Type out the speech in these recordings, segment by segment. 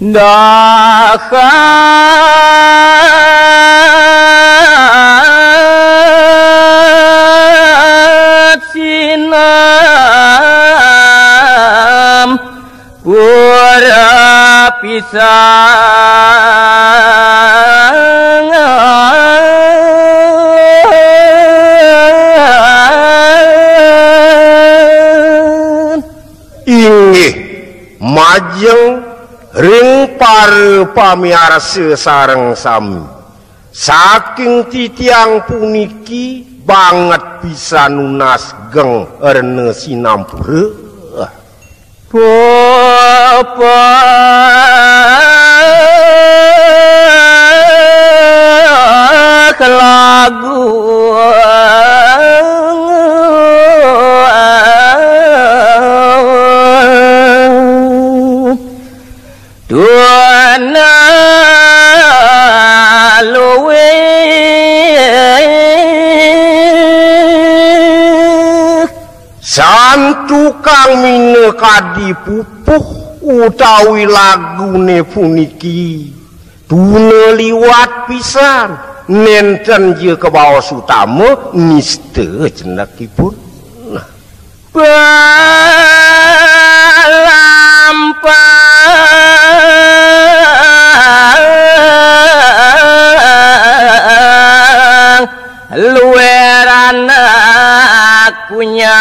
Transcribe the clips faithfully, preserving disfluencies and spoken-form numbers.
Dahat sinam pura pisan. Inggih, majeng ring para pamiarsa sareng sami. Saking titiang puniki banget pisan nunas geng rena sinampura. Pepek lagu. Duana luwih. Santukan minakadi pupuh utawi lagune puniki tuna liwat pisan, nenten ja kabaos utama nista cenekipun. Nah. Palampang lueran kunyang.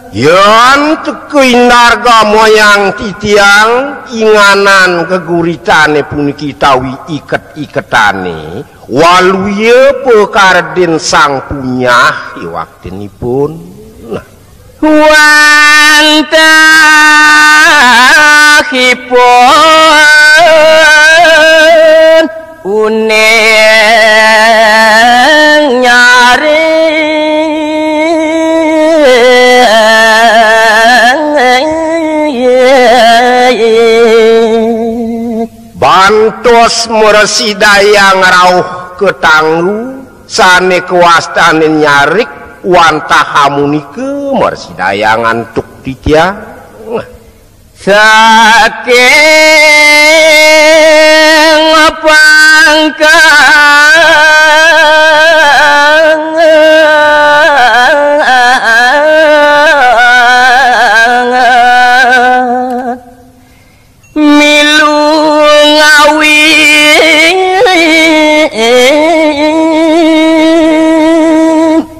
Yan teka indarga moyang titiang inganan geguritane puniki tawi iket-iketane, waluya pakarden sang punyah iwaktinipun. Nah. Wantahipun uning nyaring. Bantos mrasidayang rauh ka tanggu sane kawastane nyarik wantah amunika mrasidayang antuk titiang. Saking pangkang milu ngawi.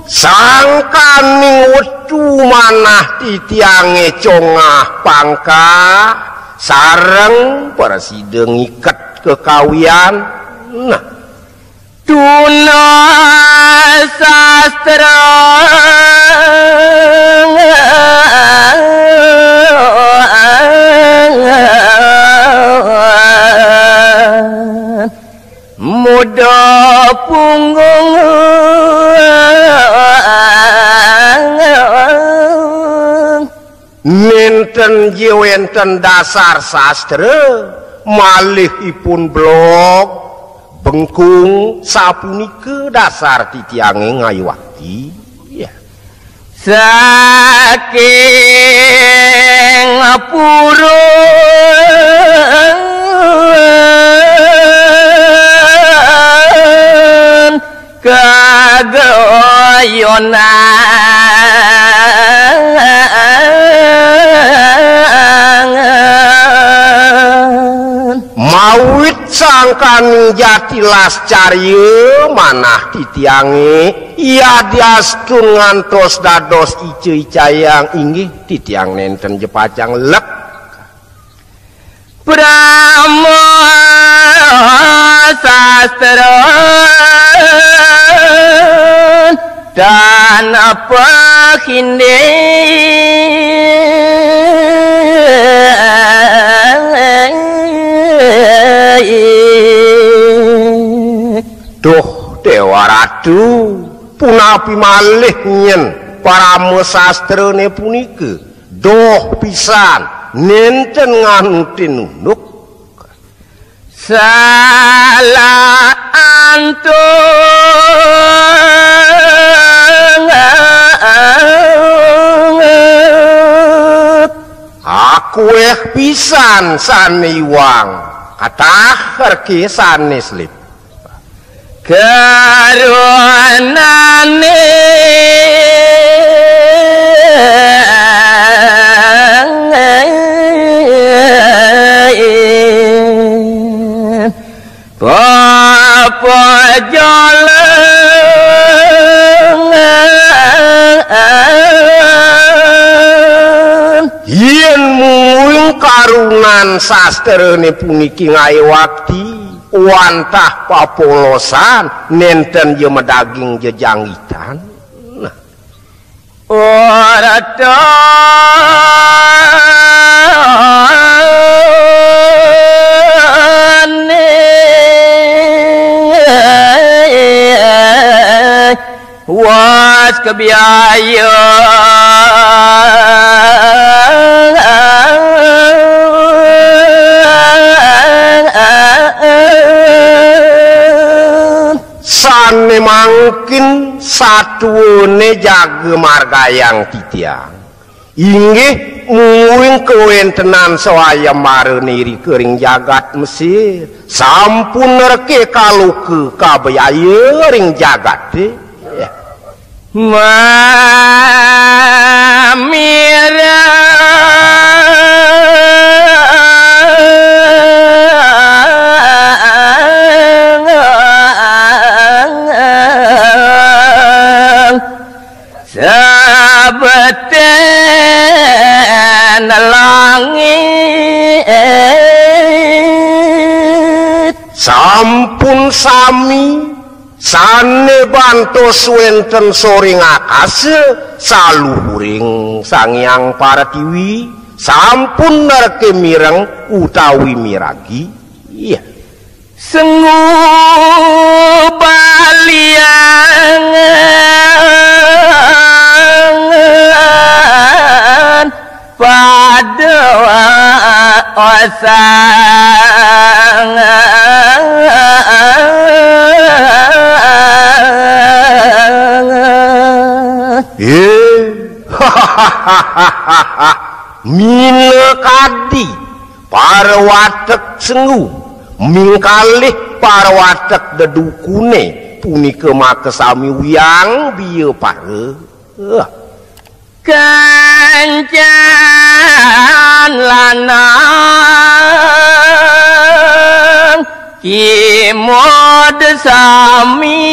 Sangkaning wetu manah titiange congah pangkah sareng prasida ngiket kekawian. Nah. Tuna sastra. Muda punggung. Nenten ja wenten dasar sastra, malih ipun blog, bengkung, sapunika dasar titiange ngayuwakti. Ya. Saking purun kagayonan. Mawit sangkaning jati lascarya manah titiange, yadiastun ngantos dados ica-icayang, inggih titiang nenten ja pacang lek. Brahma sastra dan apa kinde. Duh, Dewa Ratu, punapi malih nyen parama sastrane punika? Doh pisan, nenten nganutin unduk. Salah antung akuéh pisan sané iwang, katah rké sané slip. Karunané papajolengan. Yén mungguing karunan sastrané puniki ngayuwakti wantah papolosan nénten ja madaging jejanggitan. Nah. Oratané was kebiayaan. Sané mangkin satuané jaga margayang titiang. Inggih mungguing kawéntenan swayambarané irika ring jagat Mesir, sampun rké kaloka kabiayaan ring jagaté. Mamireng sabetén langit. Sampun sami sané bantos wénten soring akasa, saluhuring Sang Hyang Paratiwi, sampun rké mireng utawi miragi. Iya. Sengu baliangan pada osang. Eh, minakadi parawatek Sengu, mingkalih parawatek dedukuné punika makasami uyang biapara. Kancan lanang kimod sami.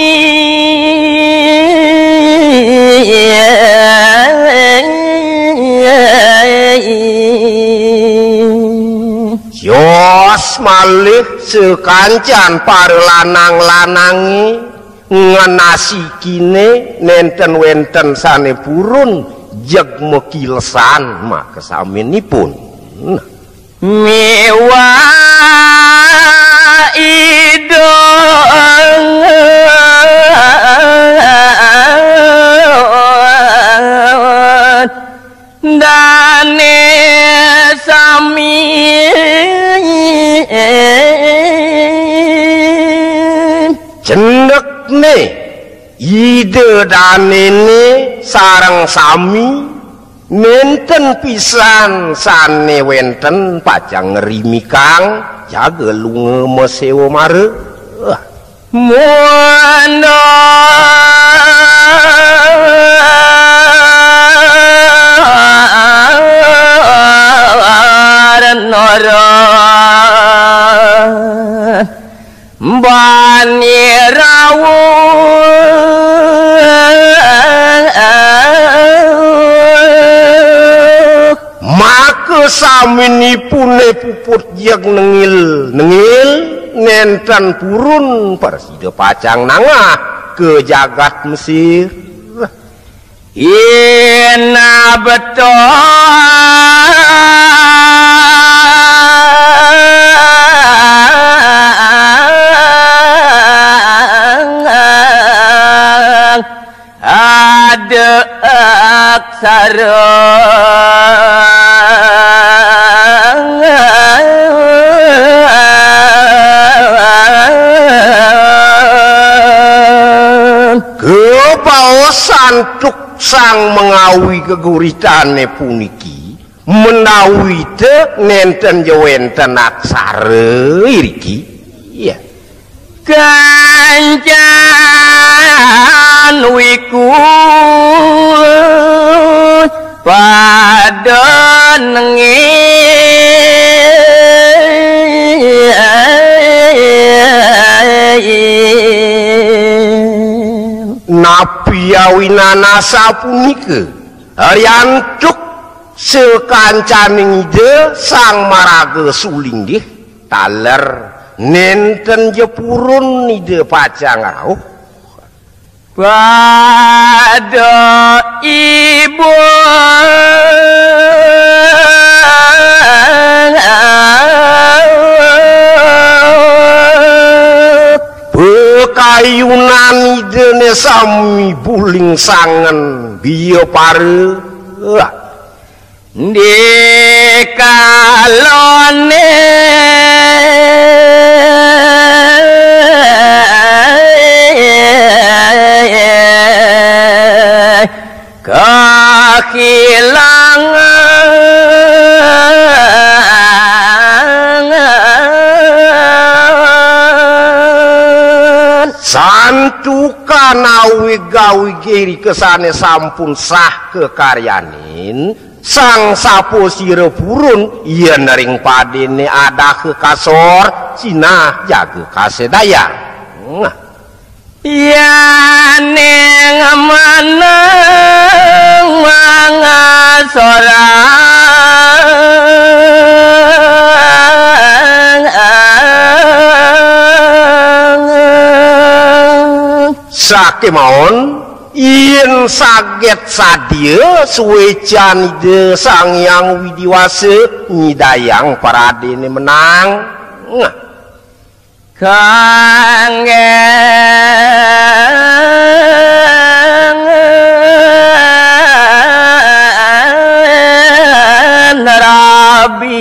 Sios malih sakancan para lanang-lanangé nganasikiné nénten wénten sané purun jeg makilesan makasaminipun. Nah. Miwah idongan dané sami. Cendekné Ida danéné sareng sami, nénten pisan sané wénten pacang ngrimikang jaga lunga maséwa mara. Mundar nara Bani rawuh. Maka saminipune puput jeg nengil-nengil, nenten purun prasida pacang nangah ka jagat Mesir. Inabto ada aksara. Antuk sang mengawi geguritane puniki, menawi te nenten ja wenten aksara iriki. Iya. Kancan wiku pada nengin. Napi awinan asapunika? Riantuk sakancaning Ida Sang Maraga Sulinggih, taler nenten ja purun Ida pacang rauh. Pada ibu Pakayunan Idane sami buling sangen biya para. Dikalone kahilangan. Santukan awig-awige irika sane sampun sah kakaryanin, sang sapa sira purun, yen ring padene adaha kasor, sinah jaga kasedayang. Nah. Yaning manang mangasorang. Sakemawon, yen saget sadia suecan Ida Sang Hyang Widi Wasa nyidayang paradene menang. Nah. Kangge rabi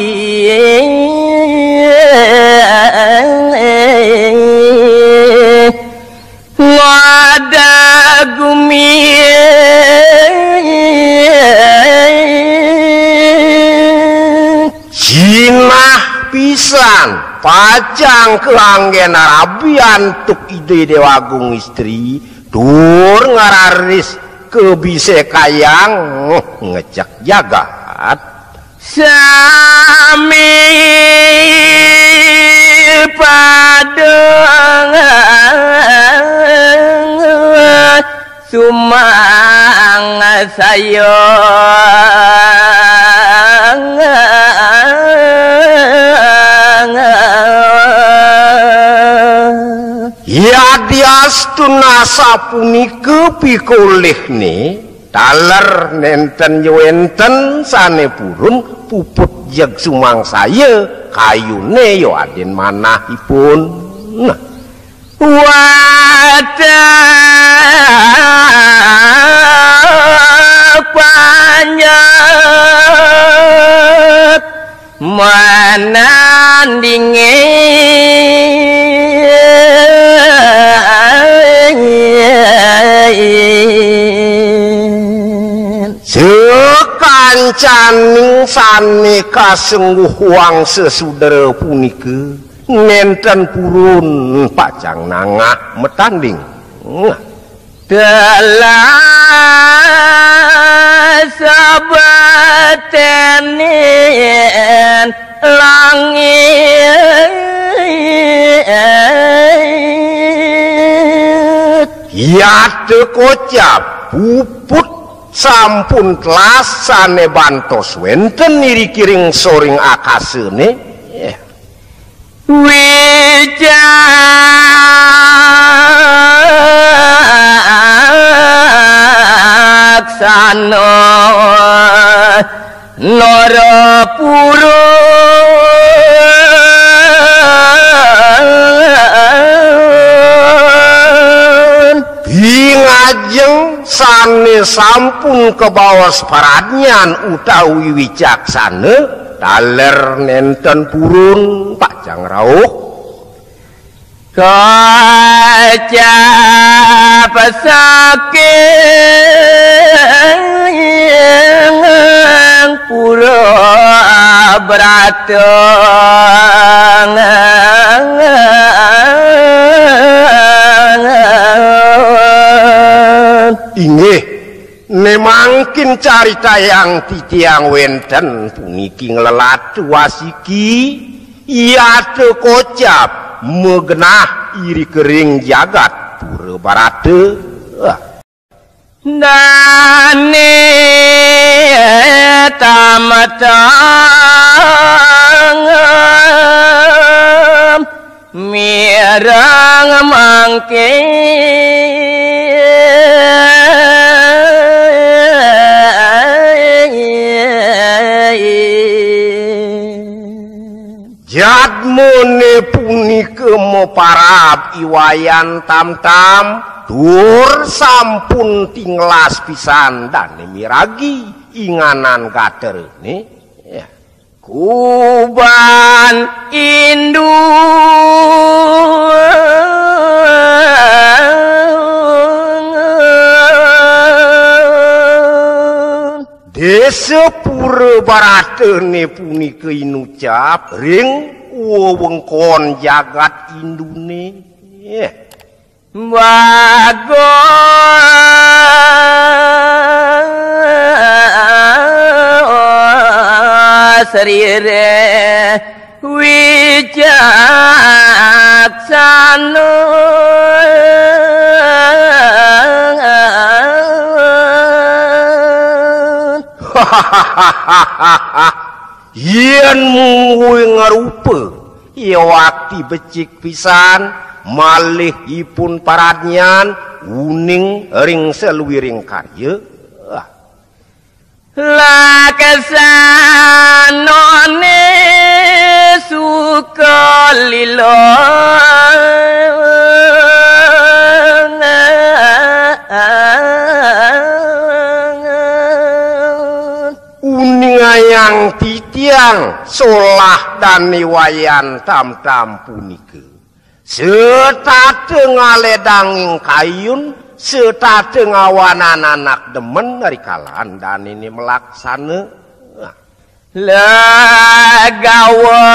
ngada gumi. Sinah pisan, pacang kaanggen rabi antuk Ida Dewa Agung Istri, tur ngararis kabisekayang ngecek jagat. Sami padang sumang saya. Yadiastun asapunika pikolihne, taler nenten ja wenten sane purun puput jeg sumangsaya kayune ya adin manahipun. Nah. Watek panjak manandingin. Sakancaning sane kasengguh wangsa sudra punika, nenten purun pacang nangah matanding. Telah sabatenin langit. Yata kocap puput sampun telas sane bantos wenten irikiring soring akasane. Wicaksana Narapura. Pingajeng sane sampun kabaos pradnyan utawi wicaksana, taler nenten purun pacang rauh. Kocap saking pura brata. Inggih, ne mangkin caritayang titiang wenten puniki nglelatu wasiki, yata kocap magenah irika ring jagat pura brata. Dane tamatang mireng mangkin. Jadmane punika maparab I Wayan Tamtam, tur sampun tinglas pisan dane miragi inganan gaterane. Ya. Kuban indung. Desa Pura Baratane punika inucap ring wewengkon jagat Indune. Bagus rire wicaksana. Yen mungguing rupa, yawakti becik pisan, malih ipun paradnyan uning ring saluiring karya. Laksanane suka lila. Uningayang titiang solah dane Wayan Tamtam punika. Setata ngaledang ing kayun, setata ngawanan anak demen rikalan danene malaksana. Legawa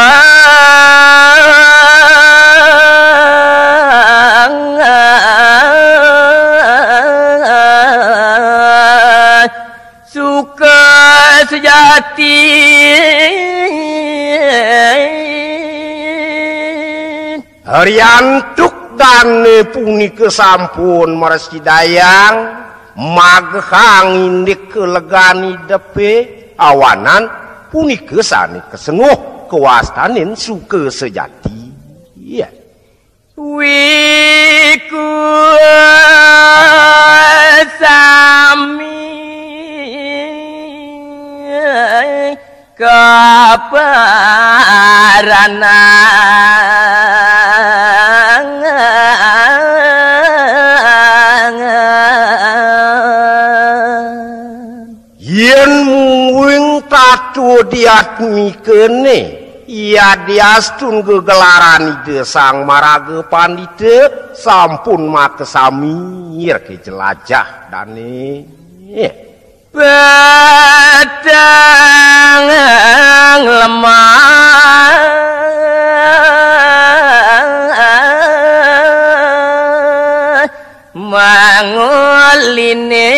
suka sejati. Riantuk dane punika sampun mrasidayang magehang indik kalegan idepe, awanan punika sane kasenguh kawastanin suka sejati. Iya. Wiku sami kaparanang. Yen mungguing tatua diatmikane, yadiastun gegelaran Ida Sang Maraga Pandita, sampun makasami reke jelajah dane. Peteng lemah manguline.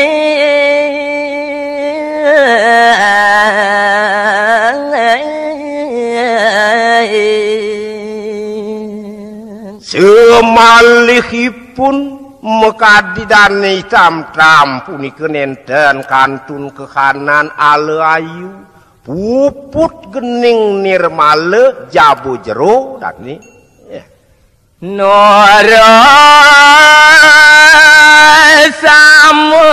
Semalihipun makadi dane Tamtam punika nenten kantun kahanan ala ayu, puput gening nirmala jaba jero dane. Nara sama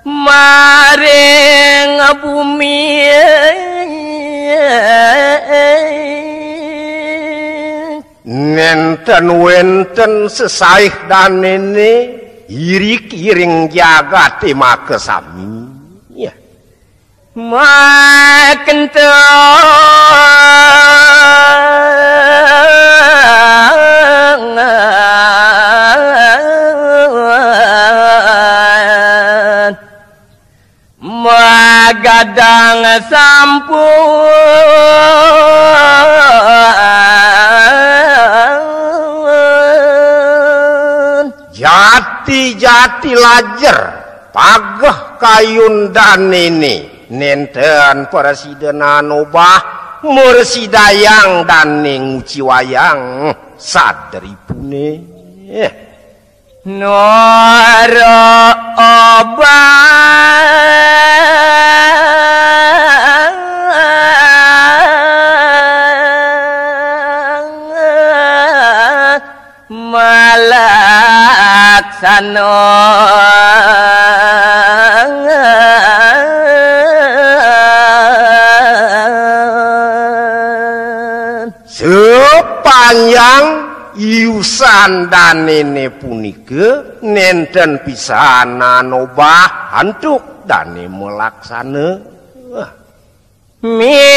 maring bumi. Nenten wenten sesaih danene irik iring jagate makasami. Ya. Magadang sampun. Jati-jati lajer, pageh kayun danene, nenten prasida nanobah, mursidayang dane nguci wayang sadripune. Nora obah malaksana. Sepanjang iusan danene punika nenten pisan nanobah antuk dane malaksana. Minahin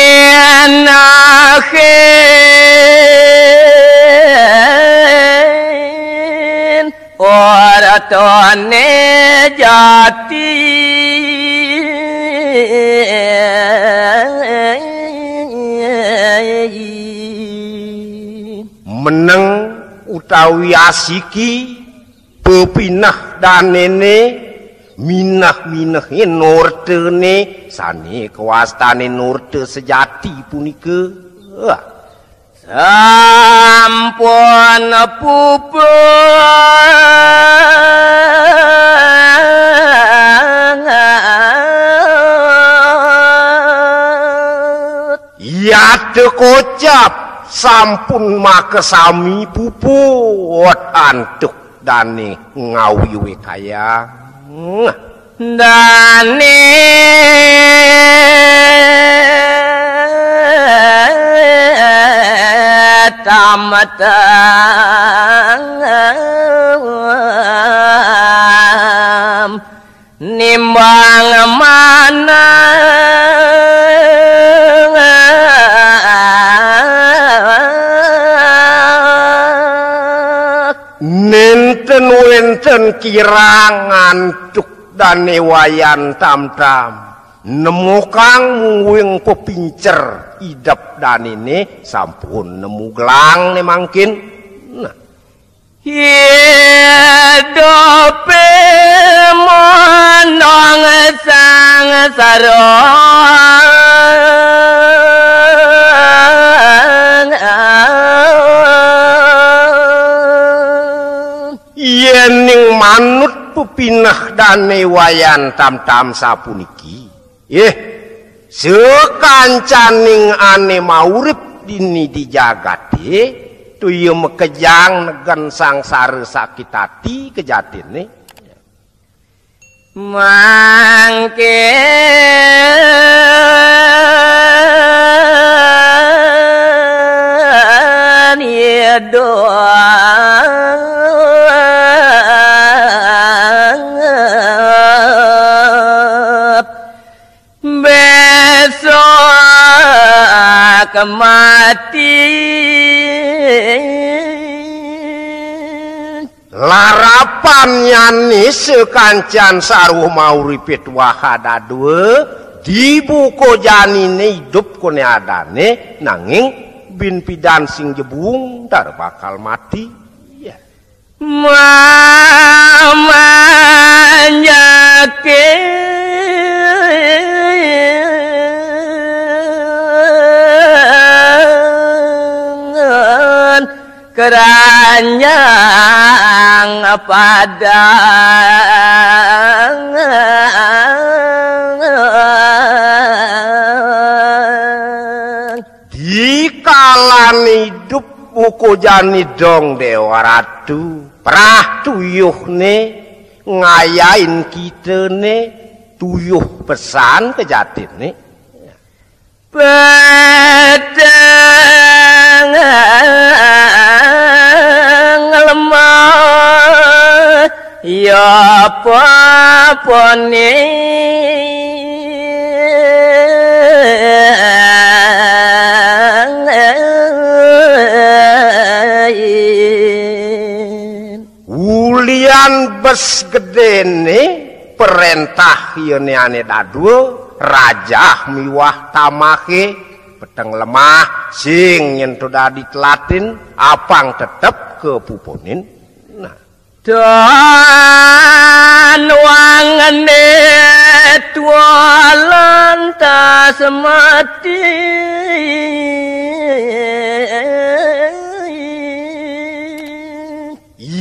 oratone jati. Meneng utawi asiki pepineh danene, mineh-minehe nortene, sane kawastane norte sejati punika. Sampun puput. Yata kocap sampun makasami puput antuk dane ngawiwikayang. Dane tamatang nimbang manah. Nenten wenten kirang antuk dane Wayan Tamtam. Nemokang mungguing pepincer idep danene sampun nemu gelang ne mangkin. Nah. Idupe monong sangsara. Yening manut pepineh dane Wayan Tamtam sapuniki, ih, sakancaning ane maurip dini di jagate, tuya makejang negen sangsara sakit ati kejatine. Mangkin idup besok mati. Larapannyane sakancan sarwa mauripe tuah dadua, dibuka janine idup kone adane, nanging bin pidan sing jebung dar bakal mati. Mamanjaken keranjang padang. Dikalane idup buka jani dong Dewa Ratu, prah tuyuhne ngayahin kitane, tuyuh pesan kejatine. Peteng lemah ya papane. Ulian bes gedéné, peréntah yéné ané dadua, rajah miwah tamahé, peteng lemah, sing yén to dadi telatin, apang tetep kapupunin. Nah. Tan wangené tua lantas mati.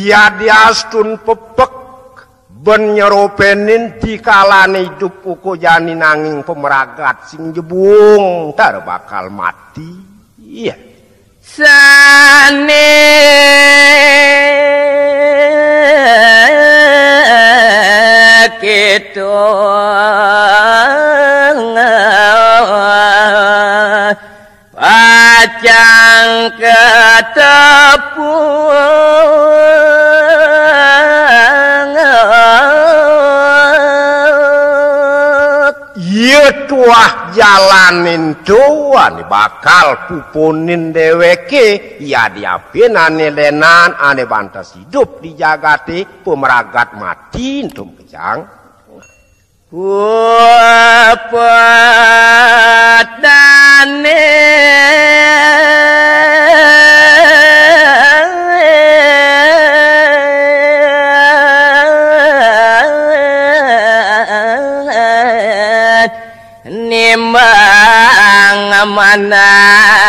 Yadiastun pepek ben nyeropénin dikalané idup uga jani nanging pamragat sing jebung tar bakal mati. Iya. Sané kéto pacang katepuk. Yé tuah jalané ento ané bakal pupunin déwéké, yadiapin ané lénan ané bantes idup di jagaté, pamragat mati ento makejang. Puput dané nimbang manah.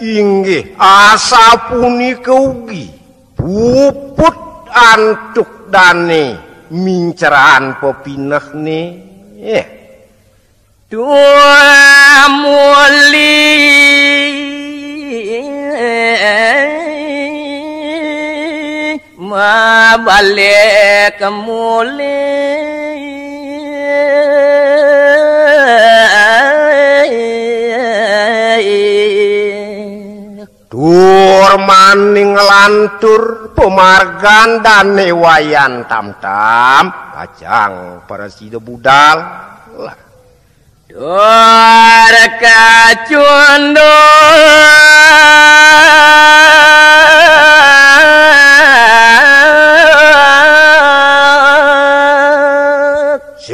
Inggih, asapunika ugi puput antuk dané minceran pepinehné. Tumuli mabalik muli. Tur maning nglantur pamargan Dané Wayan Tamtam, pacang prasida budal. Dur kacunduk.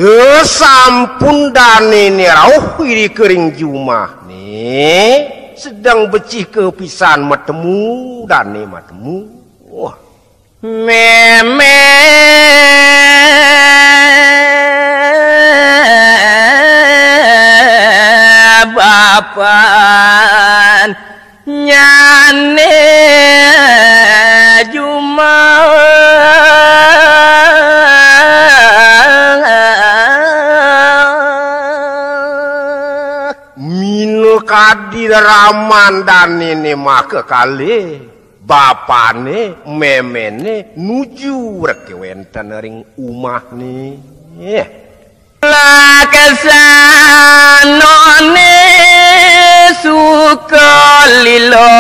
Sasampun danéné rauh irika ring jumahné, sedeng becik kapisan matemu, dané matemu. Wah. Mémé bapan nyané jumah. Minakadi raman danéné makakalih. Bapané, méméné nuju reké wénten ring umahné. Laksanané suka lila.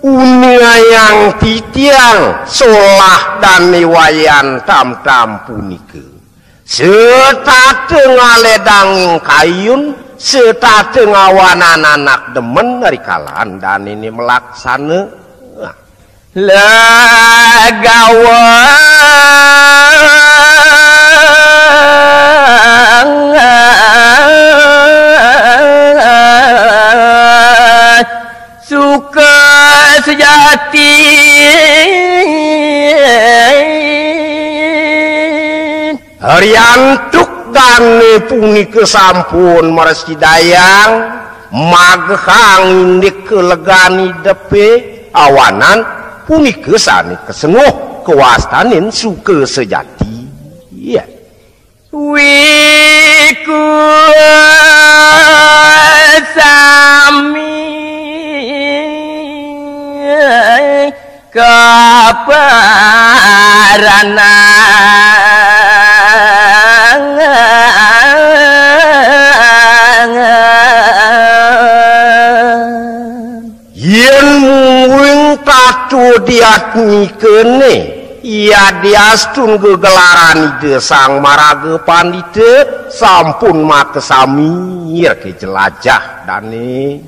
Uningayang titiang solah Dané Wayan Tamtam punika. Setata ngaledang ing kayun, setata ngawanan anak demen rikalané danéné malaksana. Legawa suka sejati. Riantuk dané punika sampun mrasidayang maghang indik kalegan idepé, awanan punika sané kasenguh kawastanin suka sejati. Wiku sami kaparanang. Yén mungguing katudiatnikané, yadiastun gegelaran Ida Sang Maraga Pandita, sampun makasami ké jelajah dané.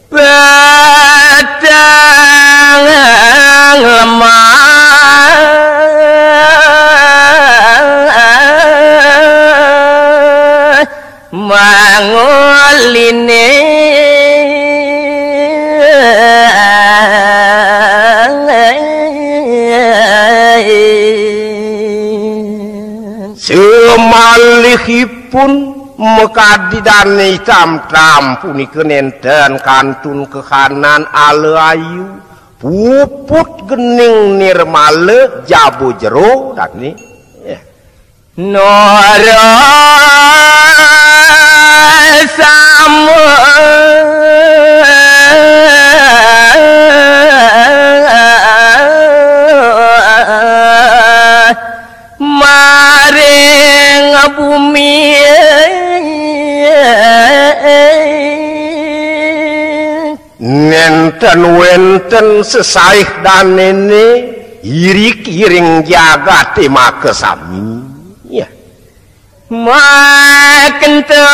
Peteng lemah manguliné. Semalihipun makadi dané tamtam punika nénten kantun kahanan ala ayu, puput gening nirmala jaba jero dané. Nara sama maring bumi. Nénten wénten sesaih danéné, irik-iring jagaté makasami. Ya. Makenteng.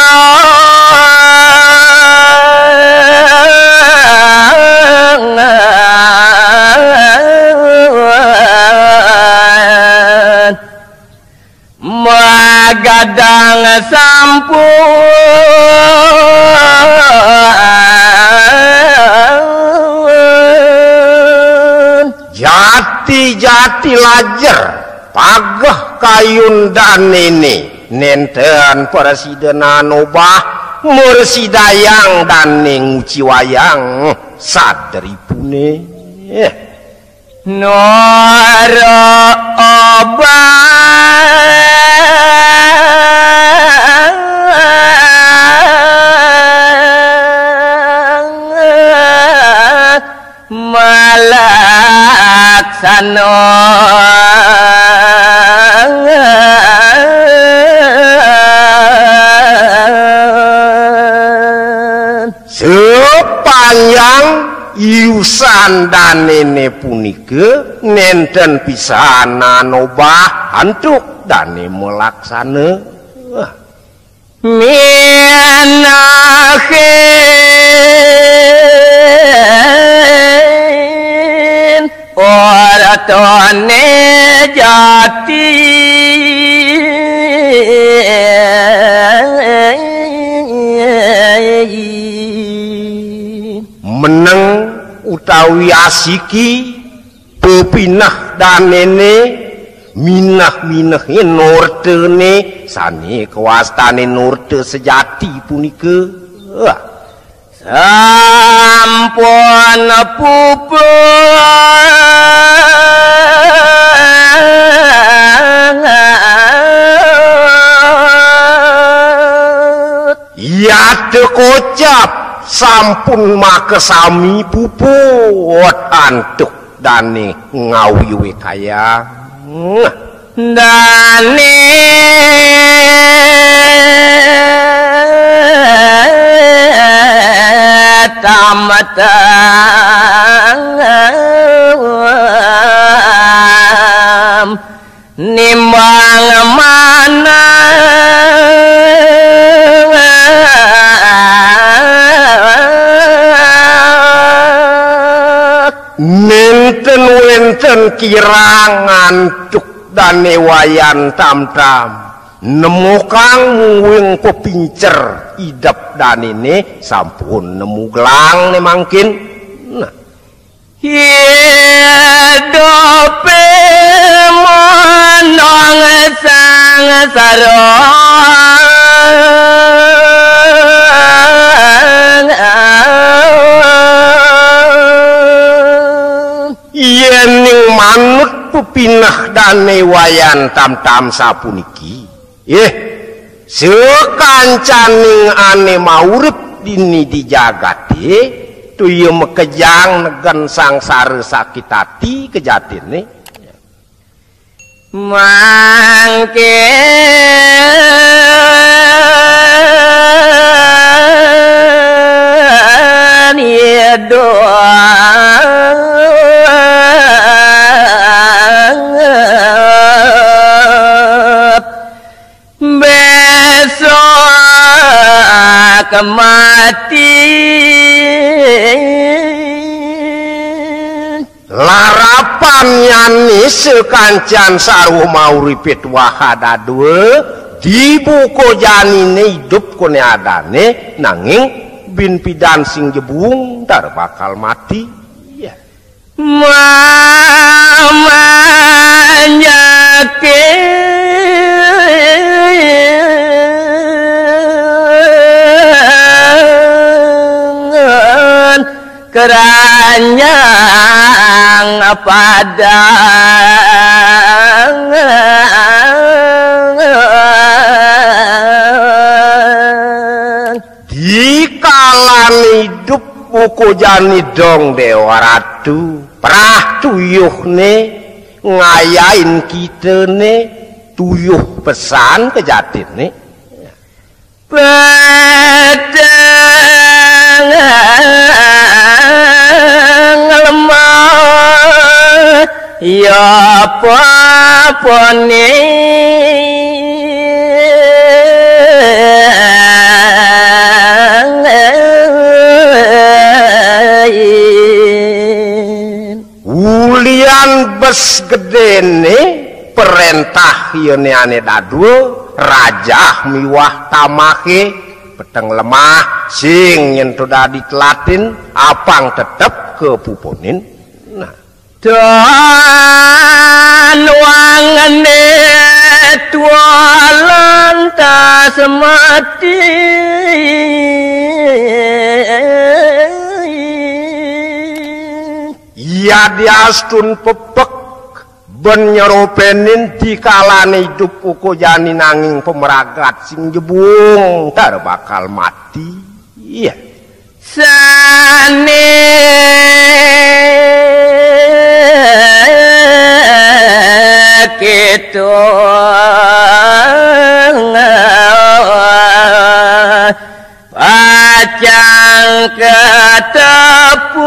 Magadang sampun. Jati-jati lajer, pageh kayun danéné, nénten prasida nanobah, mresidayang dané nguciwayang sadripuné. Nara obah. Malaksana. Sapanjang iusan danéné punika nénten pisan nanobah antuk dané malaksana. Minahin oratoné jati. Meneng utawi asiki pepineh danéné, mineh-minehin ortané, sané kawastanin orta sejati punika. Sampun puput. Yata kocap sampun makasami puput antuk dané ngawiwitayang. Dané tametam nimbang manah. Nénten wénten kirang antuk dané Wayan Tamtam. Nemokang mungguing pepincer idep danéné sampun nemu gelang né mangkin. Nah. Idupé monong sangsara. Yéning manut pepineh dané Wayan Tamtam sapuniki, ih, sakancaning ané maurip dini di jagaté, tuya makejang negen sangsara sakit ati kejatiné. Mangkin Doa besok mati. Larapan nyane sakancan sarwa mauripe tuah dadua, di buka janine idup kone adane, nanging bin pidan sing jebung dar bakal mati. Iya. Mamanjake keranjang padang. Di kalane idup buka jani dong Dewa Ratu, prah tuyuhne ngayain kitene, tuyuh pesan kejatine. Peteng lemah ya papane. Ulian bes gedene, perentah yene ane dadua, rajah miwah tamahe, peteng lemah, sing nyen to dadi telatin, apang tetep kapupunin. Nah. Dan wangene tua lantas mati. Iya diastun pepek, ben nyeropenin di kalane idup buka jani nanging pemeragat sing jebung, dar bakal mati. Iya. Sane keto pacang katepuk.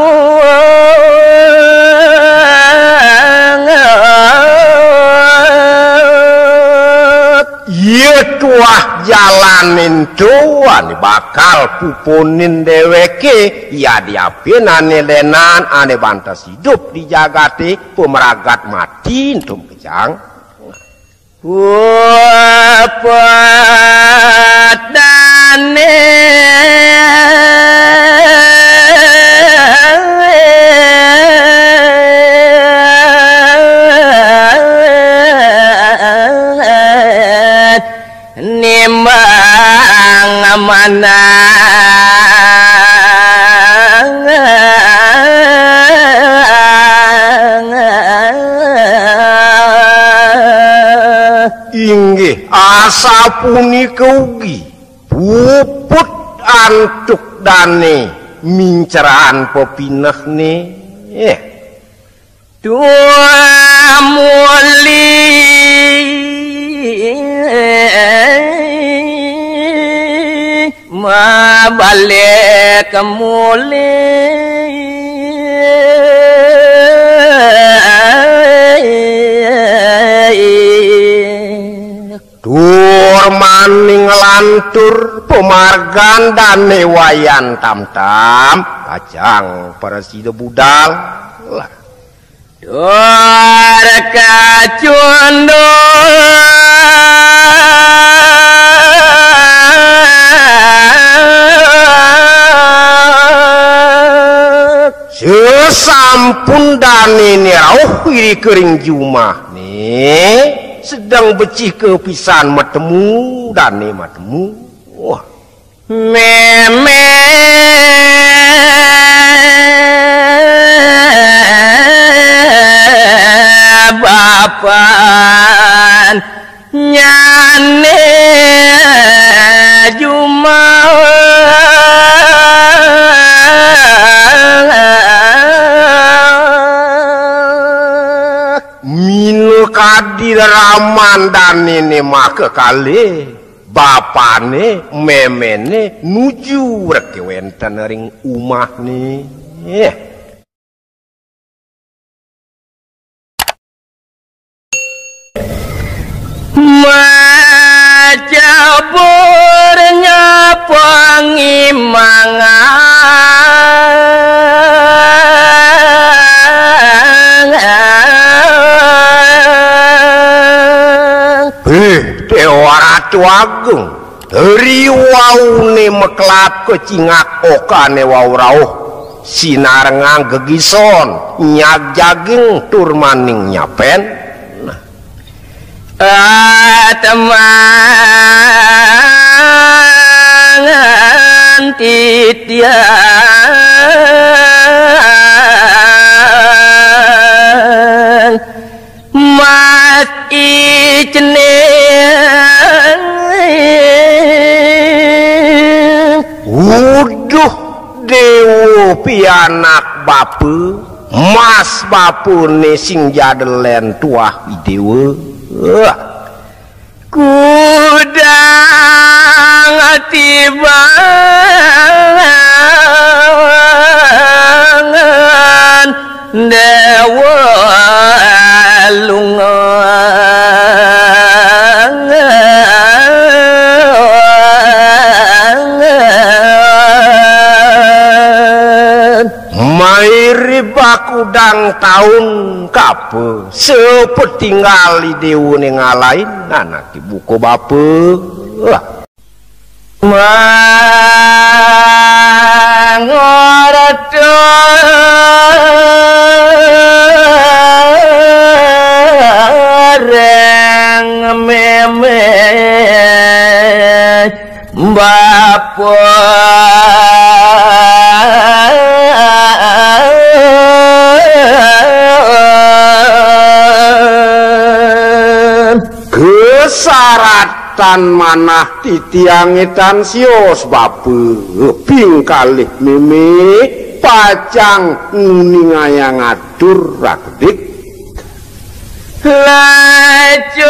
Iya tuah jalanin tuan bakal pupunin deweke, iya diapin ane lenan ane bantes idup di jagate, pemeragat mati entum kejang. Puput dane nimbang manang. Inggih, asapunika ugi puput antuk dane minceran pepinehne. Eh. Tumuli mabalik muli. Tur maning lantur pamargan dane Wayan Tamtam, kacang prasida budal. Tur kacunduk sasampun danene rauh irika ring jumahne, sedeng becik kapisan matemu dane matemu. Wah. Meme bapan nyane jumah. Minakadi raman danene maka kalih, bapane, memene nuju reke wenten ring umahne. Nggih. Macaburnya pangimangan. Heh, Déwa Ratu Agung, riwauné meklap kecingak okané wau rauh, sinarengang gegison, nyagjaging tur maning nyapén. Nah. Atemangan titiang Mas Icné. Uduh, Déwa pianak bapa, mas bapané sing jadélén tuah Idéwa. Wah. Kudang tibangan Déwa Lungan. Mairib bakudang taun kapa, sapatinggal Idéwané ngalahin anak ibu ka bapa. Mangorta ring mémé bapa. Kesaratan manah titiangé tan sios bapa, ping kalih mémé pacang nguningayang atur rakedik. Lacur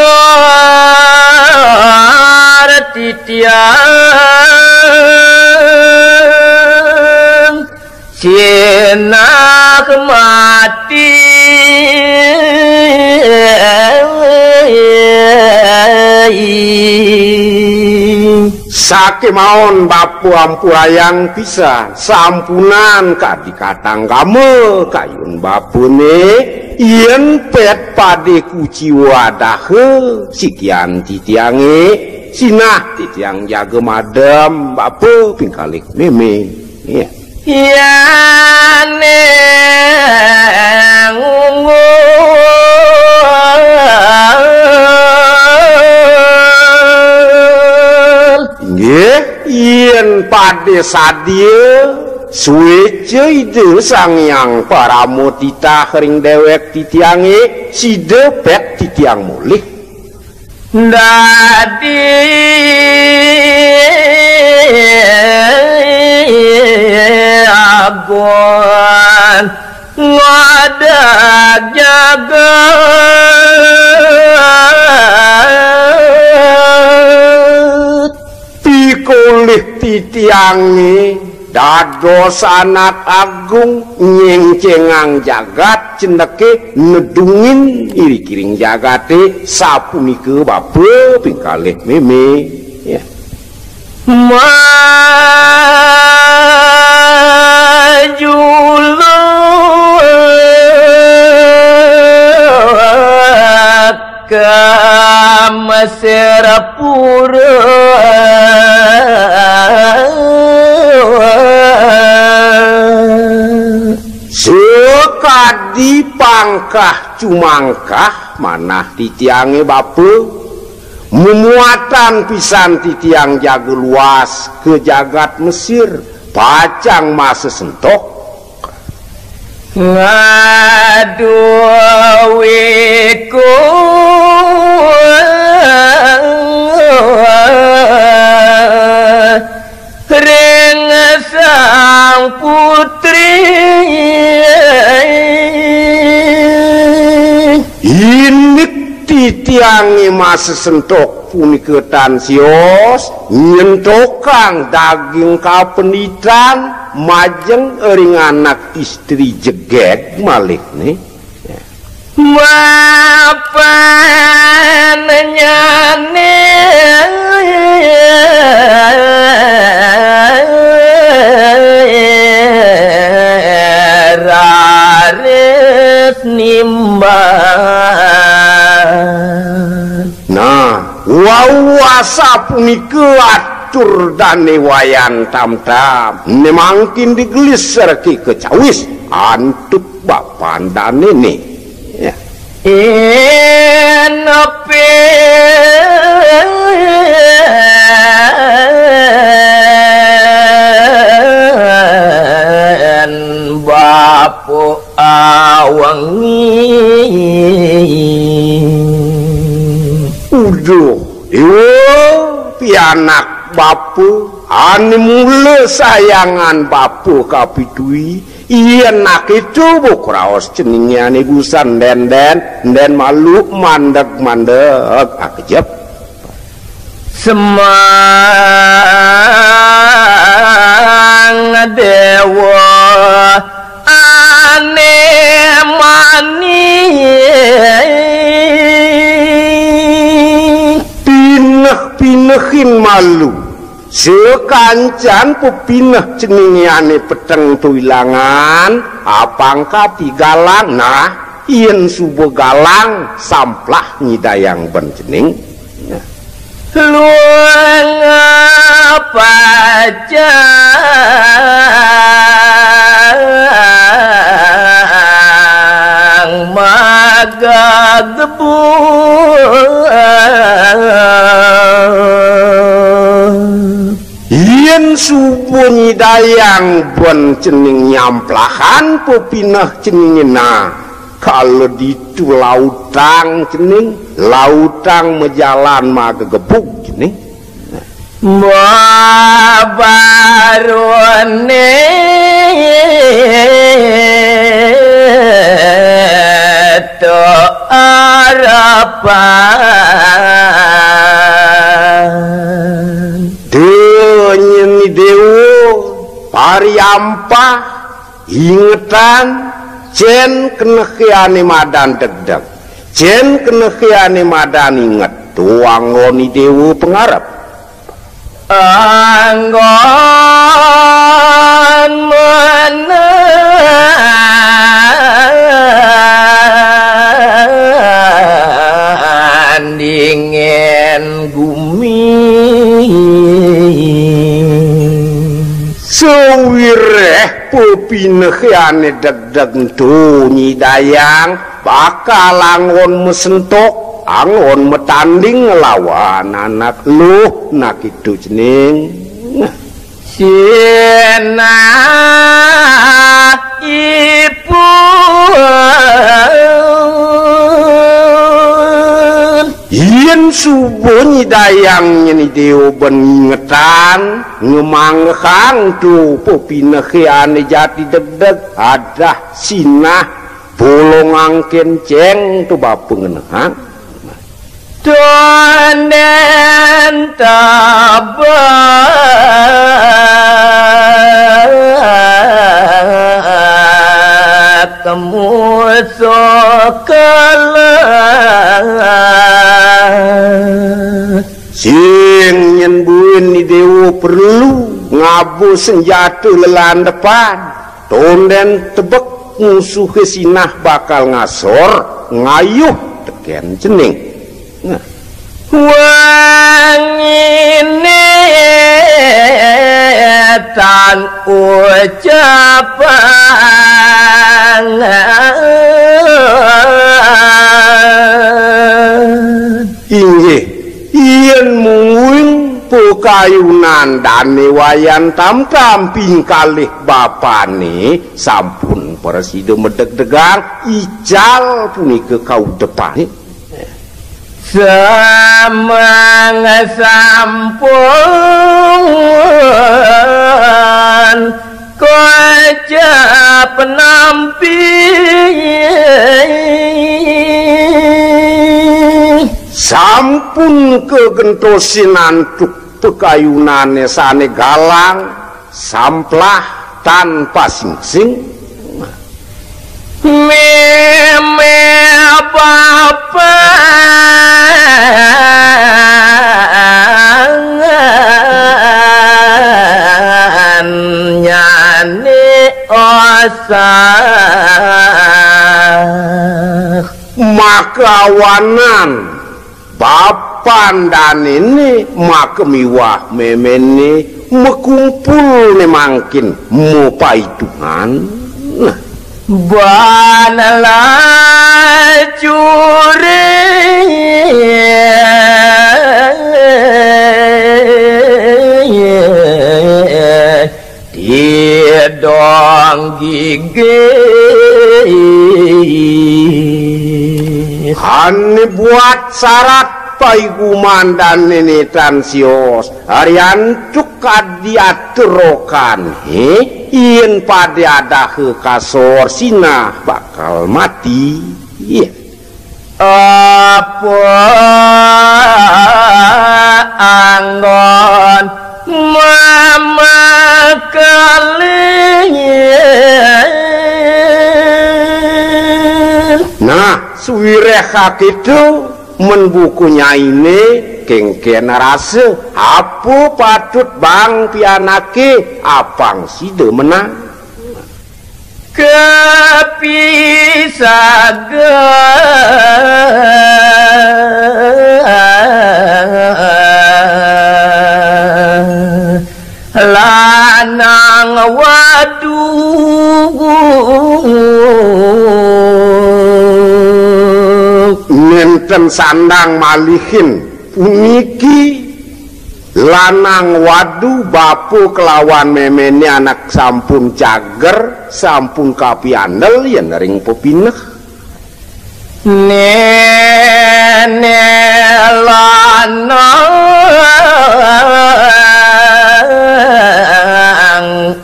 titiang sinah mati. Sakémaon bapa ampurayang pisan, sampunang kadi katanggama kayun bapané, yén pét padé kuciwa adaha sikian titiangé, sinah titiang jaga madem bapa ping kalih mémé. Ya. Yané ngunggul. Nggih, yén padé sadia, suéca Ida Sang Hyang Parama titah ring déwék titiangé, sida pét titiang molih. Dadi agon ngadeg jagat. Pikolih titiangé dados anak agung nyéngcéngang jagat, cendeké nedungin iring-iring jagaté, sapunika bapa ping kalih mémé. Ya. Maju luwak ka Mesir pura. Sakadi pangkah cumangkah manah titiangé bapa, mumuatan pisan titiang jaga luas ka jagat Mesir, pacang masesentok. Ngaduwiku ring Sang Putri. Indik titiangé masesentok punika tan sios, nyentokang daging kapenditan, Majeng ring anak istri jegég malihné. Mapan nyane raris nimbal. Nah, wau asapunika atur Dane Wayan Tamtam, né mangkin digelis serké kecawis antuk bapan danene. Ya. Enepi bapa awengi. Uduh, Déwa, pianak bapa, ane mula sayangan bapa kapitui, yen aketo bo kraos ceningane busan den-den, den malu mandeg-mandeg akejep. Semang Déwa ane mani. Pineh-pinehin malu. Sakancan pepineh ceningane peteng tuilangan, apang kati galang. Nah, yen suba galang, samplah nyidayang ben cening. Luang pacang magagebu. Yen suba nyidayang ben cening nyamplahan pepineh ceningina, kala ditu lautang cening, lautang majalan magagebug cening. Babarone to arapan. Déwa nyeni Déwa, pariampah, ingetan, cén kenehé ané madan degdeg, cén kenehé ané madan inget, to anggon I Déwa pangarep. Anggon menandingin gumi. Sawiréh pepinehé ané degdeg ento nyidayang, bakal anggon masentuk, anggon matanding nglawan anak luh, nakitu cening. Sinah ipun. Yen suba nyidayang nyeni Déwa ben ngingetan, ngamanggehang to pepinehé ané jati degdeg, adah sinah bolongang kéncéng to bapa ngenehang. Tondén tabak musuh kalah. Sing nyén buin I Déwa perlu ngaba senjata lelandepan. Tondén tebek musuhé sinah bakal ngasor, ngayuh tekén cening. Nah. Wangine tan ucapan. Inggih, yen mungguing pakayunan Dane Wayan Tamtam pingkalih bapane sampun prasida medegdegang, ical punika kaudepane. Samang sampun kocap nampi. Sampun kagentosin antuk pakayunane sane galang, samplah, tanpa singsing. Mémé bapannyane osah. Maka awanan bapan danene maka miwah méméné makumpul né mangkin mapaitungan. Nah. Ban lajure didong gigi. Ane buat syarat paiguman danene tan sios, ari antuk kadi atur rokan, he, yen pade adahe kasor sinah bakal mati. Iya. Apa anggon mamakelin? Nah, suwireh kakitu men buku nyaine kengken rasa, apa patut bang pianake apang sida menang. Kapisaga lanang wadu. Nenten sandang malihin puniki lanang wadu, bapa kelawan méméné anak sampun cager, sampun kapiandel yen ring pepineh. Nenek lanang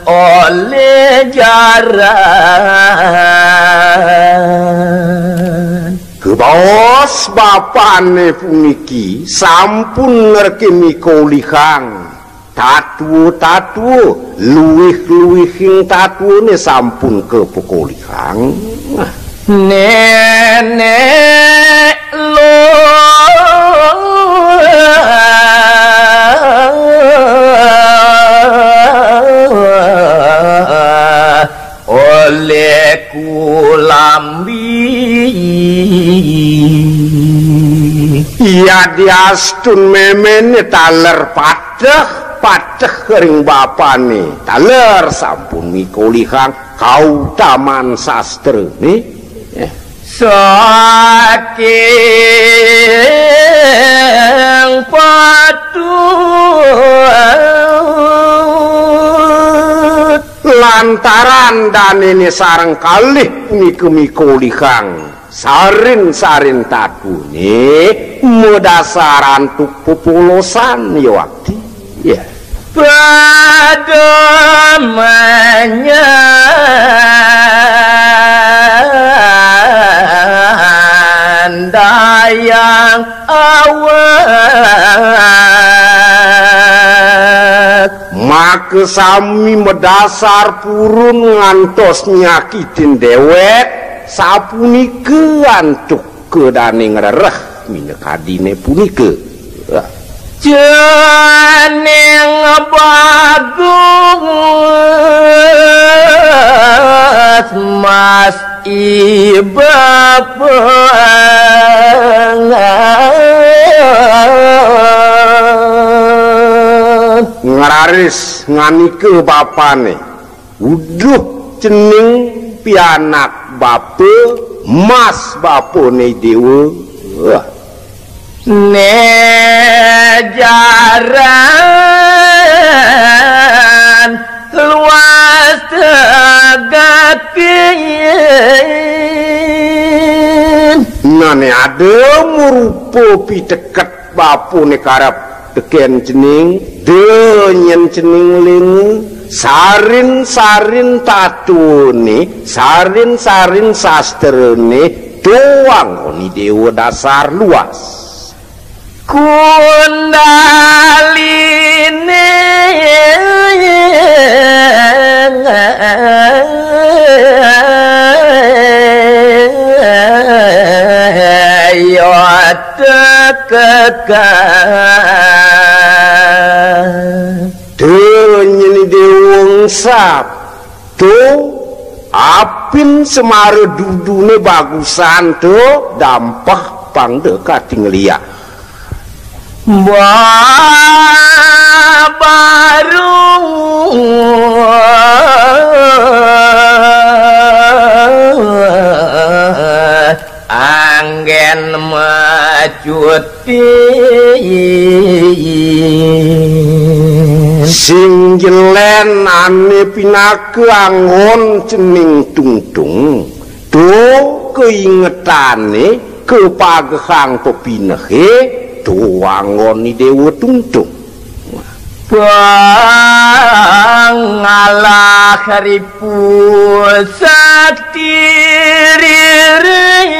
oleh jaran. Kebaos bapane puniki sampun ngreke mikolihang tatua-tatua, luwih-luwihing tatuane sampun kapekolihang. Nenek lo oleh kulambi. Iya diastun méméné taler pateh, pateh ring bapane, taler sampun mikolihang kautaman sastrane. Saking patut. Lantaran danene sareng kalih punika mikolihang sarin-sarin tatune madasar antuk pepolosan yawakti. Ya. Pada manyandayang awak. Maka sami madasar purun ngantos nyakitin dewek, sapunika antuk kedane ngrereh minakadine punika. Cening bagus mas iba pengan. Ngraris nganika bapane, "Uduh cening pianak bapa, mas bapane dewa." Wah. Ne jaran luas tegakin. Nane ada marupa piteket bapane karep teken cening, da nyen cening lenga, sarin-sarin tatune, sarin-sarin sastrane, doang oni dewa dasar luas. Kundaline Yo tekekang. Denyeni Déwa Engsap. To, apin semara duduné bagusan to, dampah pang da katingliang. Babaru anggén macuti. Sing jelén ané pinaka anggon cening tungtung, to kaingetané kapagehang pepinehé, to anggon Ni Déwa Tungtung. Pangalah ripu sakti ririh.